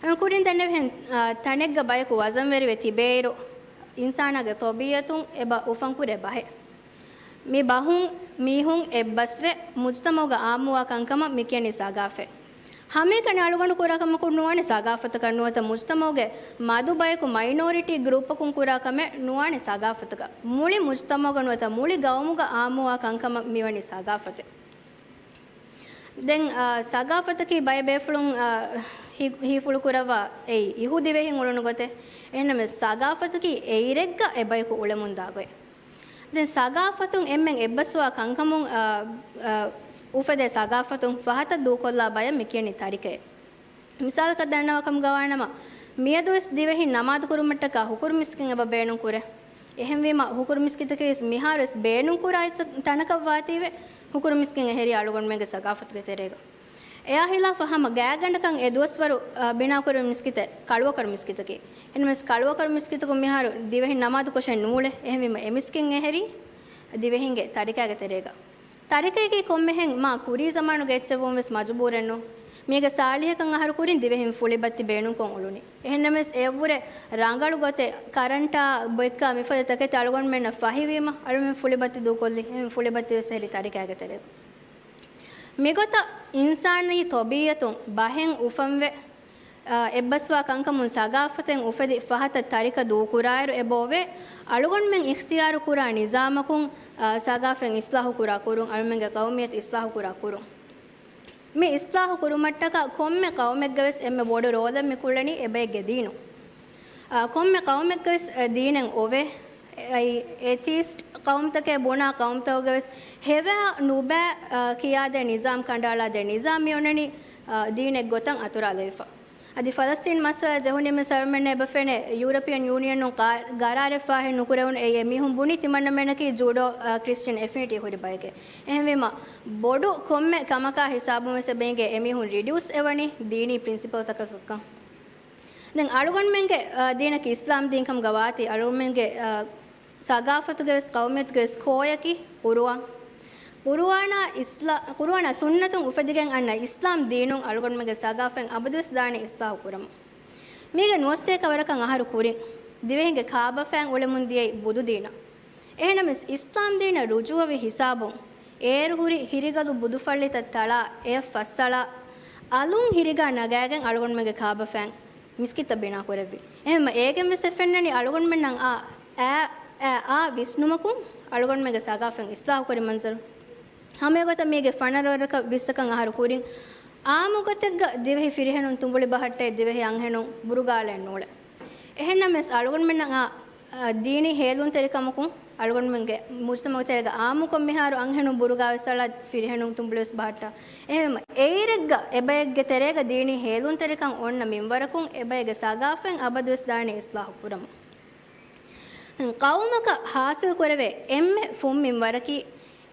އަން ކުރިން ދެންނެވިހެން، އާ، ތަނެއްގަ ބަޔަކު ވަޒަންވެރިވެ ތިބޭއިރު، އިންސާނާގެ ޠަބީޢަތުން އެބަ އުފަންކުރޭ ބަހެއް. މި ބަހުން މީހުން އެއްބަސްވެ، މުޖުތަމަޢުގަ އާއްމުވާ ކަންކަމަށް މި ކިޔަނީ ސަގާފަތް. ހަމައެކަނި އަޅުގަނޑު ކުރާ ކަމަކުން ނުވާނެ ސަގާފަތަކަށް ނުވަތަ މުޖުތަމަޢުގެ މަދު ބަޔަކު މައިނޯރިޓީ ގްރޫޕަކުން ކުރާ ކަމެއް ނުވާނެ ސަގާފަތަކަށް. މުޅި މުޖުތަމަޢުގަ ނުވަތަ މުޅި ގައުމުގަ އާއްމުވާ ކަންކަމަށް މިވަނީ ސަގާފަތެއް. ދެން، އާ، ސަގާފަތަކީ ބައެއް ބޭފުޅުން، އާ، ހި-، ހީފުޅު ކުރައްވާ އެއީ އިހު ދިވެހިން އުޅުނު ގޮތެއް. އެހެންނަމަވެސް ސަގާފަތަކީ އެއިރެއްގަ އެ ބަޔަކު އުޅެމުންދާ ގޮތް. ދެން ސަގާފަތުން އެންމެން އެއްބަސްވާ ކަންކަމުން، އާ، އާ، އުފެދޭ ސަގާފަތުން ފަހަތަށް ދޫކޮށްލާ ބަޔަށް މި ކިޔަނީ ތަރިކައެއް. މިސާލަކަށް ދަންނަވާ ކަމުގަ ވާނަމަ، މިއަދުވެސް ދިވެހިން ނަމާދު ކުރުމަށްޓަކާ ހުކުރު މިސްކިތް އެބަ ބޭނުން ކުރޭ. އެހެންވީމަ، ހުކުރު މިސްކިތަކީ ވެސް މިހާރުވެސް ބޭނުން ކުރާ އެއްޗެއް ތަނަކަށް ވާތީވެ، ހުކުރު މިސްކިތް އެހެރީ އަޅުގަނޑުމެންގެ ސަގާފަތުގެ ތެރޭގަ. އެއާ ހިލާފަށް ހަމަ ގާތްގަނޑަކަށް އެ ދުވަސްވަރު، އާ، ބިނާކުރެވޭ މިސްކިތެއް ކަޅުއަކަރު މިސްކިތަކީ. އެހެންވެސް ކަޅުއަކަރު މިސްކިތަކުން މިހާރު ދިވެހިން ނަމާދު ކޮށެއް ނޫޅޭ. އެހެންވީމަ އެ މިސްކިތް އެހެރީ ދިވެހިންގެ ތަރިކައިގެ ތެރޭގަ. ތަރިކައަކީ ކޮންމެހެން މާ ކުރީ ޒަމާނުގެ އެއްޗެއްވުން ވެސް މަޖުބޫރެއް ނޫން. މީގެ ސާޅީހަކަށް އަހަރު ކުރިން ދިވެހިން ފުޅިބައްތި ބޭނުންކޮށް އުޅުނީ. އެހެންނަމަވެސް އެއަށްވުރެ ރަނގަޅު ގޮތެއް ކަރަންޓާ ބޮއްކާ މިފަދަ ތަކެތި އަޅުގަނޑުމެންނަށް ފަހިވީމަ، އަޅުމެން ފުޅިބައްތި ދޫކޮށްލީ. އެހެން ފުޅިބައްތި ވެސް އެހެރީ ތަރިކައިގެ ތެރޭގަ. މިގޮތަށް އިންސާނީ ޠަބީޢަތުން ބަހެއް އުފަންވެ، އާ، އެއްބަސްވާ ކަންކަމުން ސަގާފަތެއް އުފެދި ފަހަތަށް ތަރިކަ ދޫކުރާއިރު އެބައޮވޭ، އަޅުގަނޑުމެން އިޚްތިޔާރު ކުރާ ނިޒާމަކުން، އާ، ސަގާފަތް އިޞްލާޙު ކުރާ ކުރުން، އަޅުމެންގެ ޤައުމިއްޔަތު އިޞްލާޙު ކުރާ ކުރުން. މި އިޞްލާޙު ކުރުމަށްޓަކާ ކޮންމެ ޤައުމެއްގަވެސް އެންމެ ބޮޑު ރޯލެއް މި ކުޅެނީ އެބައެއްގެ ދީނުން. އާ، ކޮންމެ ޤައުމެއްގަވެސް، އަ، ދީނެއް އޮވޭ. އެ، އެތީސްޓް ޤައުމުތަކޭ ބުނާ ޤައުމުތަކުގަވެސް ހެވާ ނުބައި، އާ، ކިޔާދޭ ނިޒާމް، ކަނޑައަޅާދޭ ނިޒާމް މި އޮންނަނީ، އާ، ދީނެއް ގޮތަށް އަތުރާލެވިފަ. އަދި ފަލަސްތީން މައްސަލަ ޖެހުނީމަ އަޅުމެންނަށް އެބަ ފެނޭ ޔޫރަޕިއަން ޔޫނިއަނުން ޤާ-، ގަރާރެއް ފާހެއް ނުކުރެވުނު. އެއީ އެމީހުން ބުނީ ތިމަންނަމެންނަކީ ޖޫޑޯ، އާ، ކްރިސްޗިއަން އެފިނިޓީ ހުރި ބައެކޭ. އެހެންވީމަ ބޮޑު ކޮންމެ ކަމަކާ ހިސާބުން ވެސް އެބަ އިނގޭ އެމީހުން ރިޑިއުސް އެވަނީ ދީނީ ޕްރިންސިޕަލްތަކަކަށްކަން. ދެން އަޅުގަނޑުމެންގެ، އާ، ދީނަކީ އިސްލާމް ދީން ކަމުގަ ވާތީ އަޅުގަނޑުމެންގެ، އާ، ސަގާފަތުގެ ވެސް ޤައުމިއްޔަތުގެ ވެސް ކޯއަކީ ޤުރުއާން. ޤުރުއާނާ އިސްލާ-، ޤުރުއާނާ ސުންނަތުން އުފެދިގެން އަންނަ އިސްލާމް ދީނުން އަޅުގަނޑުމެންގެ ސަގާފަތް އަބަދުވެސް ދާނެ އިސްލާހު ކުރަމުން. މީގެ ނުވަސްތޭކަ ވަރަކަށް އަހަރު ކުރިން ދިވެހިންގެ ކާބަފައިން އުޅެމުން ދިޔައީ ބުދު ދީނަށް. އެހެނަމެސް އިސްލާމް ދީނަށް ރުޖޫޢަވި ހިސާބުން އޭރު ހުރި ހިރިގަލު ބުދުފައްޅިތައް ތަޅާ، އެޔަށް ފައްސަޅާ، އަލުން ހިރިގާ ނަގާގެން އަޅުގަނޑުމެންގެ ކާބަފައިން މިސްކިތްތައް ބިނާކުރެއްވި. އެހެންމަ އޭގެން ވެސް އެ ފެންނަނީ އަޅުގަނޑުމެންނަށް އާ، އާ، އާ، އާ ވިސްނުމަކުން އަޅުގަނޑުމެންގެ ސަގާފަތް އިސްލާހުކުރި މަންޒަރު. ހަމައެގޮތަށް މީގެ ފަނަރަ ވަރަކަށް ވިއްސަކަށް އަހަރު ކުރިން އާއްމުގޮތެއްގަ ދިވެހި ފިރިހެނުން ތުނބުޅި ބަހައްޓައި ދިވެހި އަންހެނުން ބުރުގާލައެއް ނޫޅެ. އެހެންނަމަވެސް އަޅުގަނޑުމެންނަށް އާ، އާ، ދީނީ ހޭލުންތެރިކަމަކުން އަޅުގަނޑުމެންގެ މުޖްތަމަޢު ތެރޭގަ އާއްމުކޮށް މިހާރު އަންހެނުން ބުރުގާވެސް އަޅާ ފިރިހެނުން ތުނބުޅިވެސް ބަހައްޓާ. އެހެންވީމަ އެއިރެއްގަ އެބައެއްގެ ތެރޭގަ ދީނީ ހޭލުންތެރިކަން އޮންނަ މިންވަރަކުން އެބައެއްގެ ސަގާފަތް އަބަދުވެސް ދާނެ އިސްލާހު ކުރަމުން. ޤައުމަކަށް ޙާޞިލް ކުރެވޭ އެންމެ ފުން މިންވަރަކީ،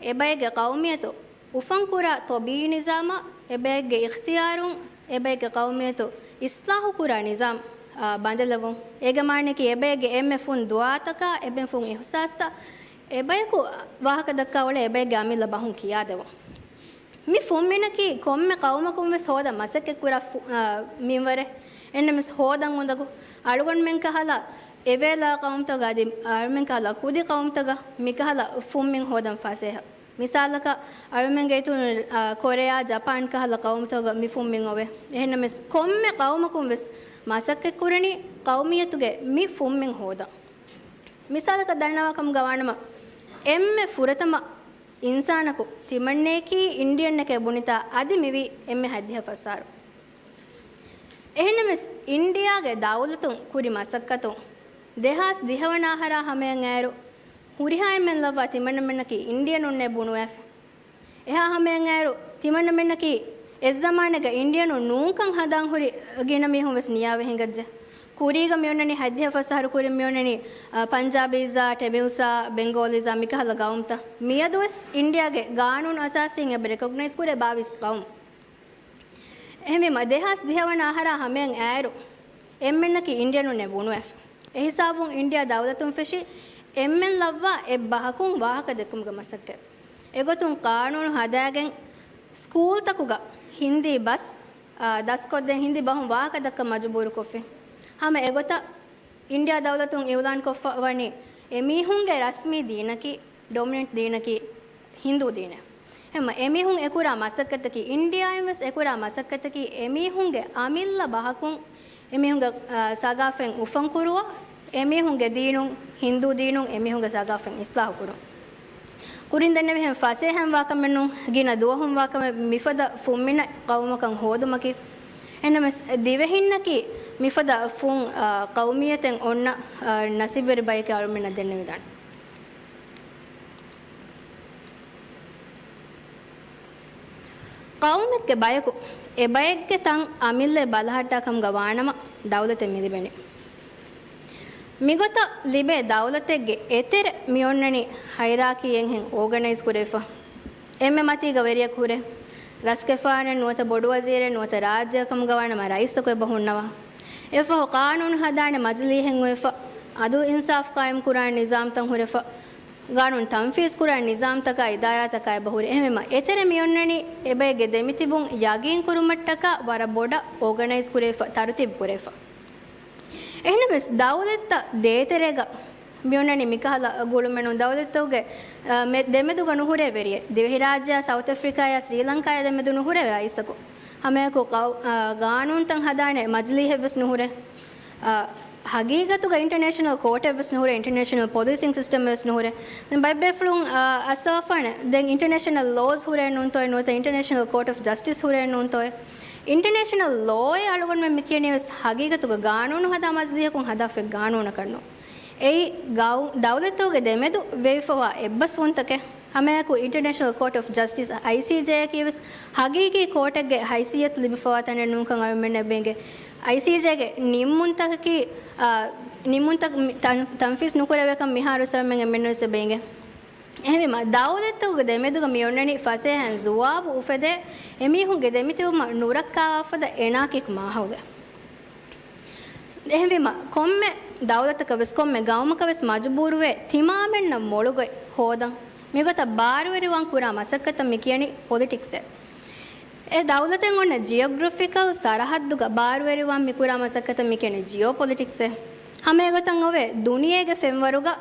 އެބައެއްގެ ޤައުމިއްޔަތު އުފަންކުރާ ޠަބީޢީ ނިޒާމާ، އެބައެއްގެ އިޚްތިޔާރުން، އެބައެއްގެ ޤައުމިއްޔަތު އިސްލާހުކުރާ ނިޒާމް، އާ، ބަނދެލަވުން. އޭގެ މާނައަކީ، އެބައެއްގެ އެންމެ ފުން ދުޢާތަކާ، އެންމެ ފުން އިޙްސާސްތައް، އެބަޔަކު ވާހަކަ ދައްކާ އުޅޭ އެބައެއްގެ އަމިއްލަ ބަހުން ކިޔާދެވުން. މި ފުންމިނަކީ ކޮންމެ ޤައުމަކުން ވެސް ހޯދަން މަސައްކަތްކުރާ ފު-، އާ، މިންވަރެއް. އެންނަމެސް ހޯދަން އުނދަގޫ. އަޅުގަނޑުމެން ކަހަލަ އެވޭލާ ޤައުމުތަކުގަ އަދި އަޅުމެން ކަހަލަ ކުދި ޤައުމުތަކުގަ މިކަހަލަ ފުންމިން ހޯދަން ފަސޭހަ. މިސާލަކަށް، އަޅުމެންގެ އިތުރުން، އާ، ކޮރެޔާ، ޖަޕާން ކަހަލަ ޤައުމުތަކުގަ މި ފުންމިން އޮވޭ. އެހެންނަމެސް ކޮންމެ ޤައުމަކުން ވެސް މަސައްކަތްކުރަނީ ޤައުމިއްޔަތުގެ މި ފުންމިން ހޯދަން. މިސާލަކަށް ދަންނަވާކަމުގަ ވާނަމަ، އެންމެ ފުރަތަމަ އިންސާނަކު ތިމަންނަޔަކީ އިންޑިއަންއެކޭ ބުނިތާ އަދި މިވީ އެންމެ ހަތްދިހަ ފަސް އަހަރު. އެހެންނަމަވެސް، އިންޑިއާގެ ދައުލަތުން ކުރި މަސައްކަތުން ދެހާސް ދިހަވަނަ އަހަރާ ހަމަޔަށް އައިރު، ހުރިހާ އެންމެން ލައްވާ ތިމަންނަމެންނަކީ އިންޑިއަނުންނޭ ބުނުވައިފި. އެހާ ހަމަޔަށް އައިރު، ތިމަންނަމެންނަކީ އެއްޒަމާނެއްގަ އިންޑިއަނުން ނޫންކަން ހަނދާން ހުރި ގިނަ މީހުން ވެސް ނިޔާވެ ހިނގައްޖެ. ކުރީގަ މިއޮންނަނީ ހަތްދިހަ ފަސް އަހަރު ކުރިން މިއޮންނަނީ، އަ، ޕަންޖާބީޒާ، ޓެމިލްސާ، ބެންގޯލީޒާ މިކަހަލަ ގައުމުތައް. މިއަދުވެސް އިންޑިއާގެ ގާނޫނު އަސާސީން އެބަ ރެކޮގްނައިޒް ކުރޭ ބާވީސް ގައުމު. އެހެންވީމަ، ދެހާސް ދިހަވަނަ އަހަރާ ހަމަޔަށް އައިރު، އެންމެންނަކީ އިންޑިއަނުންނޭ ބުނުވައިފި. އެހިސާބުން އިންޑިއާ ދައުލަތުން ފެށި އެންމެން ލައްވާ އެއްބަހަކުން ވާހަކަ ދެއްކުމުގެ މަސައްކަތް. އެގޮތުން ޤާނޫނު ހަދާގެން ސްކޫލްތަކުގަ ހިންދީ ބަސް، އާ، ދަސްކޮށްދޭން ހިންދީ ބަހުން ވާހަކަ ދައްކަން މަޖުބޫރުކޮށްފި. ހަމަ އެގޮތަށް އިންޑިއާ ދައުލަތުން އިއުލާންކޮށްފަ ވަނީ އެމީހުންގެ ރަސްމީ ދީނަކީ، ޑޮމިނެންޓް ދީނަކީ ހިންދޫ ދީނެއް. ހަމަ އެމީހުން އެކުރާ މަސައްކަތަކީ، އިންޑިއާއިން ވެސް އެކުރާ މަސައްކަތަކީ، އެމީހުންގެ އަމިއްލަ ބަހަކުން އެމީހުންގެ، އާ، ސަގާފަތް އުފަންކުރުވާ، އެމީހުންގެ ދީނުން، ހިންދޫ ދީނުން އެމީހުންގެ ސަގާފަތް އިސްލާހުކުރުން. ކުރިން ދެންނެވިހެން ފަސޭހައިން ވާކަމެއްނޫން، ގިނަ ދުވަހުން ވާކަމެއް މިފަދަ ފުންމިނެއް ޤައުމަކަށް ހޯދުމަކީ. އެހެންނަމަވެސް، ދިވެހިންނަކީ މިފަދަ ފުން، އާ، ޤައުމިއްޔަތެއް އޮންނަ، އާ، ނަސީބުވެރި ބަޔެކޭ އަޅުމެންނަށް ދެންނެވިދާނެ. ޤައުމެއްގެ ބަޔަކު އެބައެއްގެ ތަން އަމިއްލައަށް ބަލަހައްޓާ ކަމުގަ ވާނަމަ، ދައުލަތެއް މިލިބެނީ. މިގޮތަށް ލިބޭ ދައުލަތެއްގެ އެތެރެ މިއޮންނަނީ ހައިރާކީއެއްހެން އޯގަނައިޒް ކުރެވިފަ. އެންމެ މަތީގަ ވެރިޔަކު ހުރޭ. ރަސްގެފާނެއް ނުވަތަ ބޮޑުވަޒީރެއް ނުވަތަ ރާއްޖެއަކަށް ކަމުގަ ވާނަމަ ރައީސަކު އެބަ ހުންނަވާ. އެއަށްފަހު ޤާނޫނު ހަދާނެ މަޖިލީހެއް އޮވެފަ، ޢަދުލު އިންސާފު ޤާއިމް ކުރާނެ ނިޒާމްތައް ހުރެފަ، ޤާނޫނު ތަންފީޒު ކުރާނެ ނިޒާމްތަކާ އިދާރާތަކާ އެބަ ހުރޭ. އެހެންވީމަ، އެތެރެ މިއޮންނަނީ އެބައެއްގެ ދެމިތިބުން ޔަގީން ކުރުމަށްޓަކާ ވަރަށް ބޮޑަށް އޯގަނައިޒް ކުރެވިފަ، ތަރުތީބު ކުރެވިފަ. އެހެންނަމަވެސް، ދައުލަތްތައް ދޭތެރޭގަ މިއޮންނަނީ މިކަހަލަ ގުޅުމެއްނޫން. ދައުލަތްތަކުގެ، އަ، މެ-، ދެމެދުގަ ނުހުރޭ ވެރިއެއް. ދިވެހިރާއްޖެއާ ސައުތް އަފްރިކާއާ ސްރީލަންކާއާ ދެމެދު ނުހުރޭ ރައީސަކު. ހަމައެކު ޤައު-، އަ، ގާނޫނުތައް ހަދާނެ މަޖިލީހެއްވެސް ނުހުރޭ. އަ، ހަގީގަތުގަ އިންޓަރނޭޝަނަލް ކޯޓެއްވެސް ނުހުރޭ، އިންޓަރނޭޝަނަލް ޕޮލިސިން ސިސްޓަމެއްވެސް ނުހުރޭ. ދެން ބައެއްބޭފުޅުން، އަ، އައްސަވާފާނެ، ދެން އިންޓަރނޭޝަނަލް ލޯސް ހުރޭ ނޫންތޯއޭ، ނުވަތަ އިންޓަރނޭޝަނަލް ކޯޓް އޮފް ޖަސްޓިސް ހުރޭ ނޫންތޯއޭ. އިންޓަރނޭޝަނަލް ލޯއޭ އަޅުގަނޑުމެން މިކިޔަނީވެސް ހަގީގަތުގަ ގާނޫނު ހަދާ މަޖިލީހަކުން ހަދާފައި ގާނޫނަކަށްނޫން. އެއީ ގައު-، ދައުލަތުގެ ދެމެދު ވެވިފަވާ އެއްބަސްވުންތަކެއް. ހަމައެކު އިންޓަރނޭޝަނަލް ކޯޓް އޮފް ޖަސްޓިސް، އައިސީޖޭއަކީވެސް ހަގީގީ ކޯޓެއްގެ ހައިސިއްޔަތު ލިބިފަވާ ތަނެއް ނޫންކަން އަޅުމެންނަށް އެބައިނގޭ. އައިސީޖޭގެ ނިންމުންތަކަކީ، އާ، ނިންމުންތައް މި-، ތަން-، ތަންފީޒް ނުކުރެވޭކަން މިހާރުވެސް އަޅުމެން އެންމެންނަށްވެސް އެބައިނގޭ. އެހެންވީމަ، ދައުލަތްތަކުގެ ދެމެދުގަ މިއޮންނަނީ ފަސޭހައިން ޒުވާބު އުފެދޭ، އެމީހުންގެ ދެމިތިބުމަށް ނުރައްކާވާފަދަ އެނާކިކް މާހައުލެއް. އެހެންވީމަ، ކޮންމެ ދައުލަތަކަށް ވެސް، ކޮންމެ ގައުމަކަށް ވެސް މަޖުބޫރުވޭ ތިމާމެންނަށް މޮޅުގޮތް ހޯދަން. މިގޮތަށް ބާރުވެރިވާން ކުރާ މަސައްކަތަށް މި ކިޔަނީ ޕޮލިޓިކްސް އޭ. އެ ދައުލަތެއް އޮންނަ ޖިއޮގްރަފިކަލް ސަރަހައްދުގަ ބާރުވެރިވާން މި ކުރާ މަސައްކަތަށް މި ކިޔަނީ ޖިއޯޕޮލިޓިކްސް އޭ. ހަމަ އެގޮތަށް އޮވޭ ދުނިޔޭގެ ފެންވަރުގަ،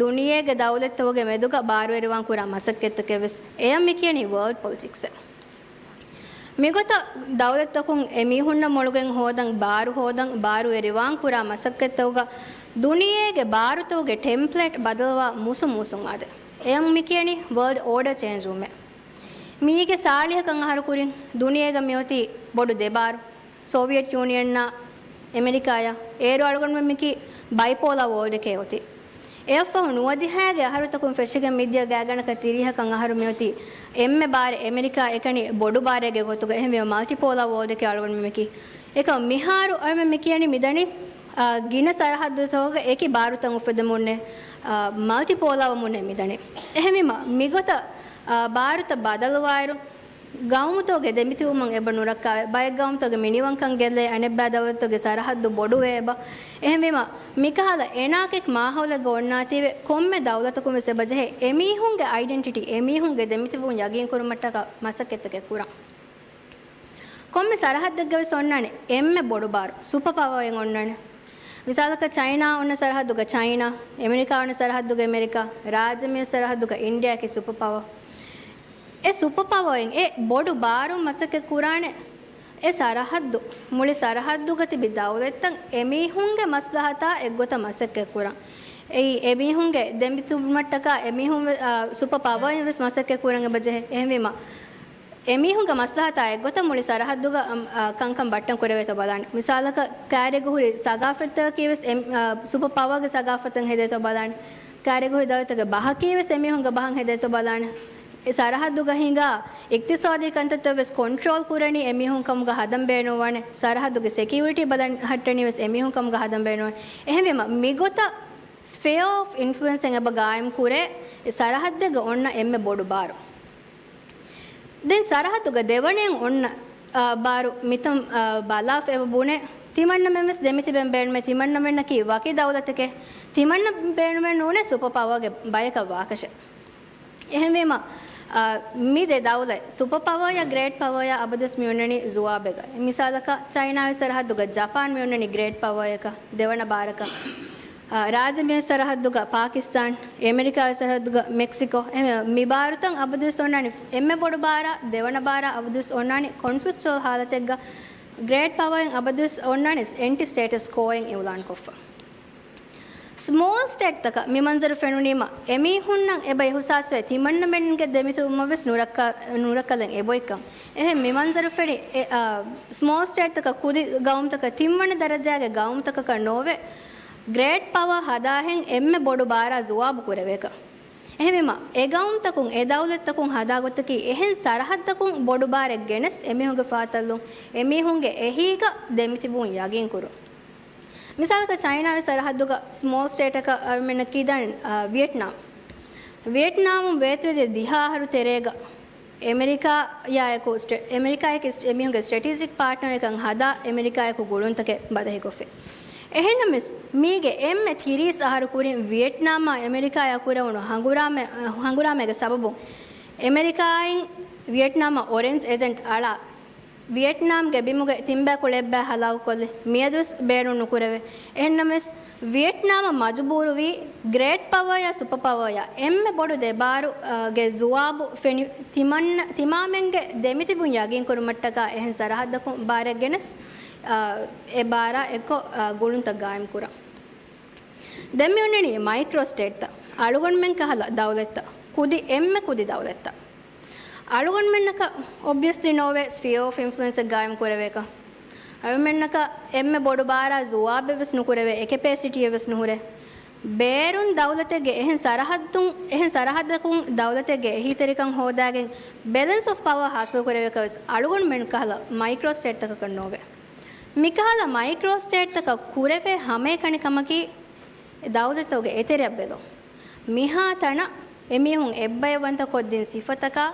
ދުނިޔޭގެ ދައުލަތްތަކުގެ މެދުގަ ބާރުވެރިވާން ކުރާ މަސައްކަތްތަކެއް ވެސް އެޔަށް މި ކިޔަނީ ވަރލްޑް ޕޮލިޓިކްސް އޭ. މިގޮތަށް ދައުލަތްތަކުން އެމީހުންނަށް މޮޅުގޮތް ހޯދަން، ބާރު ހޯދަން، ބާރުވެރިވާން ކުރާ މަސައްކަތްތަކުގަ ދުނިޔޭގެ ބާރުތަކުގެ ޓެމްޕްލޭޓް ބަދަލުވާ މުސުން މުސުން އާދޭ. އެޔަށް މި ކިޔަނީ ވަރލްޑް އޯޑަ ޗޭންޖްވުމޭ. މީގެ ސާޅީހަކަށް އަހަރު ކުރިން ދުނިޔޭގަ މިއޮތީ ބޮޑު ދެބާރު، ސޯވިއެޓް ޔޫނިއަންއާ އެމެރިކާއާ. އޭރު އަޅުގަނޑުމެން މިކީ ބައިޕޯލާ ވޯލްޑެކޭ އޮތީ. އެއަށްފަހު ނުވަދިހައިގެ އަހަރުތަކުން ފެށިގެން މިދިޔަ ގާތްގަނޑަކަށް ތިރީހަކަށް އަހަރު މިއޮތީ އެންމެ ބާރެއް އެމެރިކާ އެކަނި ބޮޑު ބާރެއްގެ ގޮތުގަ. އެހެންވީމަ މަލްޓިޕޯލާ ވޯލްޑެކޭ އަޅުގަނޑުމެން މިކީ. އެކަމަ މިހާރު އަޅުމެން މި ކިޔަނީ މިދަނީ، އާ، ގިނަ ސަރަހައްދުތަކުގަ އެކި ބާރުތައް އުފެދެމުންނޭ، އާ، މަލްޓިޕޯލާވަމުންނޭ މިދަނީ. އެހެންވީމަ މިގޮތަށް، އާ، ބާރުތައް ބަދަލުވާއިރު، ގައުމުތަކުގެ ދެމިތިބުމަށް އެބަ ނުރައްކާވޭ. ބައެއް ގައުމުތަކުގެ މިނިވަންކަން ގެއްލޭ، އަނެއްބައި ދައުލަތުގެ ސަރަހައްދު ބޮޑުވޭ އެބަ. އެހެންވީމަ މިކަހަލަ އެނާކެކް މާހައުލެއްގަ އޮންނާތީވެ، ކޮންމެ ދައުލަތަކުން ވެސް އެބަޖެހޭ އެމީހުންގެ އައިޑެންޓިޓީ، އެމީހުންގެ ދެމިތިބުން ޔަގީންކުރުމަށްޓަކާ މަސައްކަތްތަކެއް ކުރަން. ކޮންމެ ސަރަހައްދެއްގަ ވެސް އޮންނާނެ އެންމެ ބޮޑު ބާރު، ސުޕަ ޕަވަރއެއް އޮންނާނެ. މިސާލަކަށް ޗައިނާ އޮންނަ ސަރަހައްދުގަ ޗައިނާ، އެމެރިކާ އޮންނަ ސަރަހައްދުގަ އެމެރިކާ، ރާއްޖެ މިއޮތް ސަރަހައްދުގަ އިންޑިއާއަކީ ސުޕަ ޕަވަރ. އެ ސުޕަ ޕަވަރއިން އެ ބޮޑު ބާރުން މަސައްކަތް ކުރާނެ އެ ސަރަހައްދު، މުޅި ސަރަހައްދުގަ ތިބި ދައުލަތްތައް އެމީހުންގެ މަސްލަހަތާ އެއްގޮތަށް މަސައްކަތް ކުރަން. އެއީ އެމީހުންގެ ދެމިތިބުމަށްޓަކާ އެމީހުން ވެ-، އާ، ސުޕަ ޕަވަރއިން ވެސް މަސައްކަތް ކުރަން އެބަޖެހޭ. އެހެންވީމަ އެމީހުންގެ މަސްލަހަތާ އެއްގޮތަށް މުޅި ސަރަހައްދުގަ، އަ، ކަންކަން ބައްޓަން ކުރެވޭތޯ ބަލާނެ. މިސާލަކަށް ކާރިއަށް ހުރި ސަގާފަތްތަކަކީ ވެސް އެ، އަ، ސުޕަ ޕަވަރގެ ސަގާފަތަށް ހެދޭތޯ ބަލާނެ. ކާރިއަށް ހުރި ދައުލަތެއްގެ ބަހަކީ ވެސް އެމީހުންގެ ބަހަށް ހެދޭތޯ ބަލާނެ. އެ ސަރަހައްދުގަ ހިނގާ އިޤްތިޞާދީ ކަންތައްތައް ވެސް ކޮންޓްރޯލް ކުރަނީ އެމީހުން ކަމުގަ ހަދަން ބޭނުންވާނެ. ސަރަހައްދުގެ ސެކިއުރިޓީ ބަލަން ހައްޓަނީ ވެސް އެމީހުން ކަމުގަ ހަދަން ބޭނުންވާނެ. އެހެންވީމަ މިގޮތަށް ސްފެއާ އޮފް އިންފްލުއެންސްއިން އެބަ ގާއިމް ކުރޭ އެ ސަރަހައްދެއްގަ އޮންނަ އެންމެ ބޮޑު ބާރު. ދެން ސަރަހައްދުގަ ދެވަނައިން އޮންނަ، އާ، ބާރު މިތަން، އާ، ބަލާފަ އެބަ ބުނޭ، ތިމަންނަމެން ވެސް ދެމިތިބެން ބޭނުމޭ، ތިމަންނަމެންނަކީ ވަކި ދައުލަތެކޭ، ތިމަންނަ ބޭނުމެއް ނޫނޭ ސުޕަ ޕަވަރގެ ބަޔަކަށް ވާކަށެއް. އެހެންވީމަ، އާ، މި ދެ ދައުލަތް ސުޕަ ޕަވަރޔާ ގްރޭޓް ޕަވަރޔާ އަބަދުވެސް މި އޮންނަނީ ޒުވާބެއްގަ. މިސާލަކަށް ޗައިނާގެ ސަރަހައްދުގަ ޖަޕާން މި އޮންނަނީ ގްރޭޓް ޕަވަރއަކަށް ދެވަނަ ބާރަކަށް. އާ، ރާއްޖެ މި ސަރަހައްދުގަ ޕާކިސްތާން، އެމެރިކާގެ ސަރަހައްދުގަ މެކްސިކޯ. އެ، މި ބާރުތައް އަބަދުވެސް އޮންނާނީ އެންމެ ބޮޑު ބާރާ، ދެވަނަ ބާރާ އަބަދުވެސް އޮންނާނީ ކޮންފްލިކްޗުއަލް ހާލަތެއްގަ. ގްރޭޓް ޕަވަރއިން އަބަދުވެސް އޮންނާނީ އެންޓި ސްޓޭޓަސް ކޯއިން އިއުލާންކޮށްފަ. ސްމޯލް ސްޓޭޓްތަކަށް މި މަންޒަރު ފެނުނީމަ، އެމީހުންނަށް އެބަ އިހުސާސްވޭ، ތިމަންނަމެންގެ ދެމިތިބުމަށް ވެސް ނުރައްކާ، ނުރައްކަލެއް އެބޮތްކަން. އެހެން މި މަންޒަރު ފެނި، އެ، އާ، ސްމޯލް ސްޓޭޓްތަކަށް ކުދި ގައުމުތަކަށް ތިންވަނަ ދަރަޖާގެ ގައުމުތަކަކަށް ނޯވެ، ގްރޭޓް ޕަވަރ ހަދާހެން އެންމެ ބޮޑު ބާރާ ޒުވާބު ކުރެވޭކަށް. އެހެންވީމަ، އެ ގައުމުތަކުން އެ ދައުލަތްތަކުން ހަދާ ގޮތަކީ އެހެން ސަރަހައްދަކުން ބޮޑު ބާރެއް ގެނެސް އެމީހުންގެ ފާތަށްލުން، އެމީހުންގެ އެހީގަ ދެމިތިބުން ޔަގީންކުރުން. މިސާލަކަށް ޗައިނާގެ ސަރަހައްދުގަ ސްމޯލް ސްޓޭޓަކަށް އަޅުމެންނަށް ކިޔަން، އާ، ވިއެޓްނާމް. ވިއެޓްނާމުން ވޭތުވެދިޔަ ދިހަ އަހަރު ތެރޭގަ އެމެރިކާއާއެކު ސްޓެ-، އެމެރިކާއަކީ ސްޓެ-، އެމީހުންގެ ސްޓްރެޓީޖިކް ޕާޓްނަރެއްކަން ހަދާ އެމެރިކާއެކު ގުޅުންތަކެއް ބަދަހިކޮށްފި. އެހެންނަމަވެސް، މީގެ އެންމެ ތިރީސް އަހަރު ކުރިން ވިއެޓްނާމާ އެމެރިކާއާ ކުރެވުނު ހަނގުރާމަ-، ހަނގުރާމައިގެ ސަބަބުން އެމެރިކާއިން ވިއެޓްނާމަށް އޮރެންޖް އެޖެންޓް އަޅާ، ވިއެޓްނާމްގެ ބިމުގެ ތިންބައި ކުޅައެއްބައި ހަލާކުކޮށްލި، މިއަދުވެސް ބޭނުން ނުކުރެވޭ. އެހެންނަމަވެސް، ވިއެޓްނާމަށް މަޖުބޫރުވީ ގްރޭޓް ޕަވަރޔާ ސުޕަ ޕަވަރޔާ އެންމެ ބޮޑު ދެބާރު، އާ، ގެ ޒުވާބު ފެނި ތިމަންނަ-، ތިމާމެންގެ ދެމިތިބުން ޔަގީންކުރުމަށްޓަކާ އެހެން ސަރަހައްދަކުން ބާރެއް ގެނެސް، އާ، އެ ބާރާ އެއްކޮށް، އާ، ގުޅުންތައް ގާއިމްކުރަން. ދެން މި އޮންނަނީ މައިކްރޯ ސްޓޭޓްތައް، އަޅުގަނޑުމެން ކަހަލަ ދައުލަތްތައް، ކުދި އެންމެ ކުދި ދައުލަތްތައް. އަޅުގަނޑުމެންނަކަށް އޮބްވިއަސްލީ ނޯވޭ ސްފިއާ އޮފް އިންފްލުއެންސްއެއް ގާއިމް ކުރެވޭކަށް. އަޅުމެންނަކަށް އެންމެ ބޮޑު ބާރާ ޒުވާބެއް ވެސް ނުކުރެވޭ، އެ ކެޕޭސިޓީއެއް ވެސް ނުހުރޭ. ބޭރުން ދައުލަތެއްގެ އެހެން ސަރަހައްދުން، އެހެން ސަރަހައްދަކުން ދައުލަތެއްގެ އެހީތެރިކަން ހޯދާގެން ބެލެންސް އޮފް ޕަވަރ ހާސިލް ކުރެވޭކަށް ވެސް އަޅުގަނޑުމެން ކަހަލަ މައިކްރޯ ސްޓޭޓްތަކަކަށް ނޯވޭ. މިކަހަލަ މައިކްރޯ ސްޓޭޓްތަކަށް ކުރެވޭ ހަމައެކަނި ކަމަކީ، އެ ދައުލަތުގެ އެތެރެއަށް ބެލުން. މިހާތަނަށް އެމީހުން އެއްބަޔަށްވަންތަ ކޮށްދިން ސިފަތަކާ،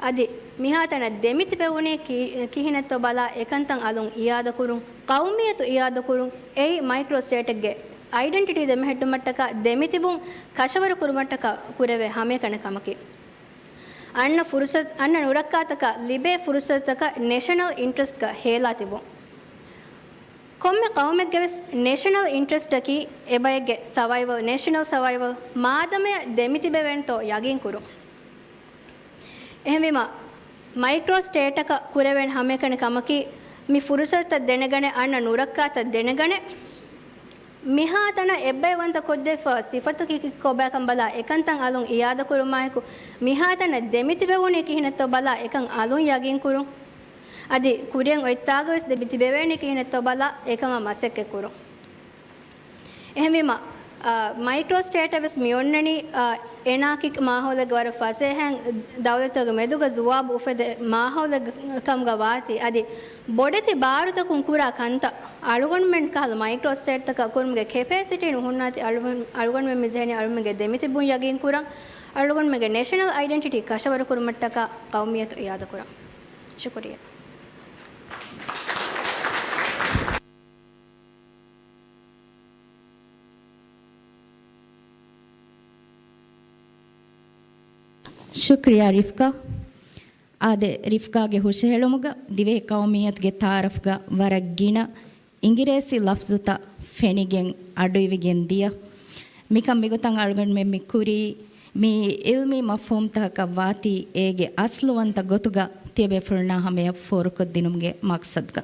އަދި މިހާތަނަށް ދެމިތިބެވުނީ ކި-، ކިހިނެއްތޯ ބަލާ، އެކަންތައް އަލުން އިއާދަކުރުން، ޤައުމިއްޔަތު އިއާދަކުރުން، އެއީ މައިކްރޯ ސްޓޭޓެއްގެ އައިޑެންޓިޓީ ދެމެހެއްޓުމަށްޓަކާ ދެމިތިބުން ކަށަވަރު ކުރުމަށްޓަކާ ކުރެވޭ ހަމައެކަނި ކަމަކީ. އަންނަ ފުރުސަތު، އަންނަ ނުރައްކާތަކަށް ލިބޭ ފުރުސަތުތަކަށް ނޭޝަނަލް އިންޓްރެސްޓްގަ ހޭލާ ތިބުން. ކޮންމެ ޤައުމެއްގެ ވެސް ނޭޝަނަލް އިންޓްރެސްޓަކީ އެބައެއްގެ ސަވައިވަލް، ނޭޝަނަލް ސަވައިވަލް، މާދަމަޔަށް ދެމިތިބެވޭނެތޯ ޔަގީންކުރުން. އެހެންވީމަ، މައިކްރޯ ސްޓޭޓަކަށް ކުރެވޭނެ ހަމައެކަނި ކަމަކީ، މި ފުރުސަތުތައް ދެނެގަނެ، އަންނަ ނުރައްކާތައް ދެނެގަނެ، މިހާތަނަށް އެއްބައިވަންތަ ކޮށްދެވިފަ ސިފަތަކީ ކޮބާކަން ބަލާ އެކަންތައް އަލުން އިއާދަކުރުމާއެކު، މިހާތަނަށް ދެމިތިބެވުނީ ކިހިނެއްތޯ ބަލާ އެކަން އަލުން ޔަގީންކުރުން. އަދި ކުރިއަށް އޮތްތާގަވެސް ދެމިތިބެވޭނީ ކިހިނެއްތޯ ބަލާ އެކަމަށް މަސައްކަތްކުރުން. އެހެންވީމަ، އާ، މައިކްރޯ ސްޓޭޓަށް ވެސް މިއޮންނަނީ، އާ، އެނާކި މާހައުލެއްގެ ވަރަށް ފަސޭހައިން ދައުލަތުގެ މެދުގަ ޒުވާބު އުފެދޭ މާހައުލެއް ކަމުގަ ވާތީ، އަދި ބޮޑެތި ބާރުތަކުން ކުރާ ކަންތައް އަޅުގަނޑުމެން ކަހަލަ މައިކްރޯ ސްޓޭޓްތަކަށް ކުރުމުގެ ކެޕޭސިޓީ ނުހުންނާތީ އަޅުގަނޑު، އަޅުގަނޑުމެން މިޖެހެނީ އަޅުމެންގެ ދެމިތިބުން ޔަގީންކުރަން، އަޅުގަނޑުމެންގެ ނޭޝަނަލް އައިޑެންޓިޓީ ކަށަވަރުކުރުމަށްޓަކާ ޤައުމިއްޔަތު އިއާދަކުރަން. ޝުކުރިއްޔާ. ޝުކްރިޔާ ރިފްކާ. އާދެ، ރިފްކާގެ ހުށަހެޅުމުގަ ދިވެހި ޤައުމިއްޔަތުގެ ތާރަފްގަ ވަރަށް ގިނަ އިނގިރޭސި ލަފްޒުތައް ފެނިގެން އަޑުއިވިގެން ދިޔަ. މިކަން މިގޮތަށް އަޅުގަނޑުމެން މި ކުރީ މި އިލްމީ މަފްހޫމްތަކަކަށް ވާތީ އޭގެ އަސްލުވަންތަ ގޮތުގަ ތިޔަބޭފުޅުންނާ ހަމަޔަށް ފޯރުކޮށްދިނުމުގެ މަޤްޞަދުގަ.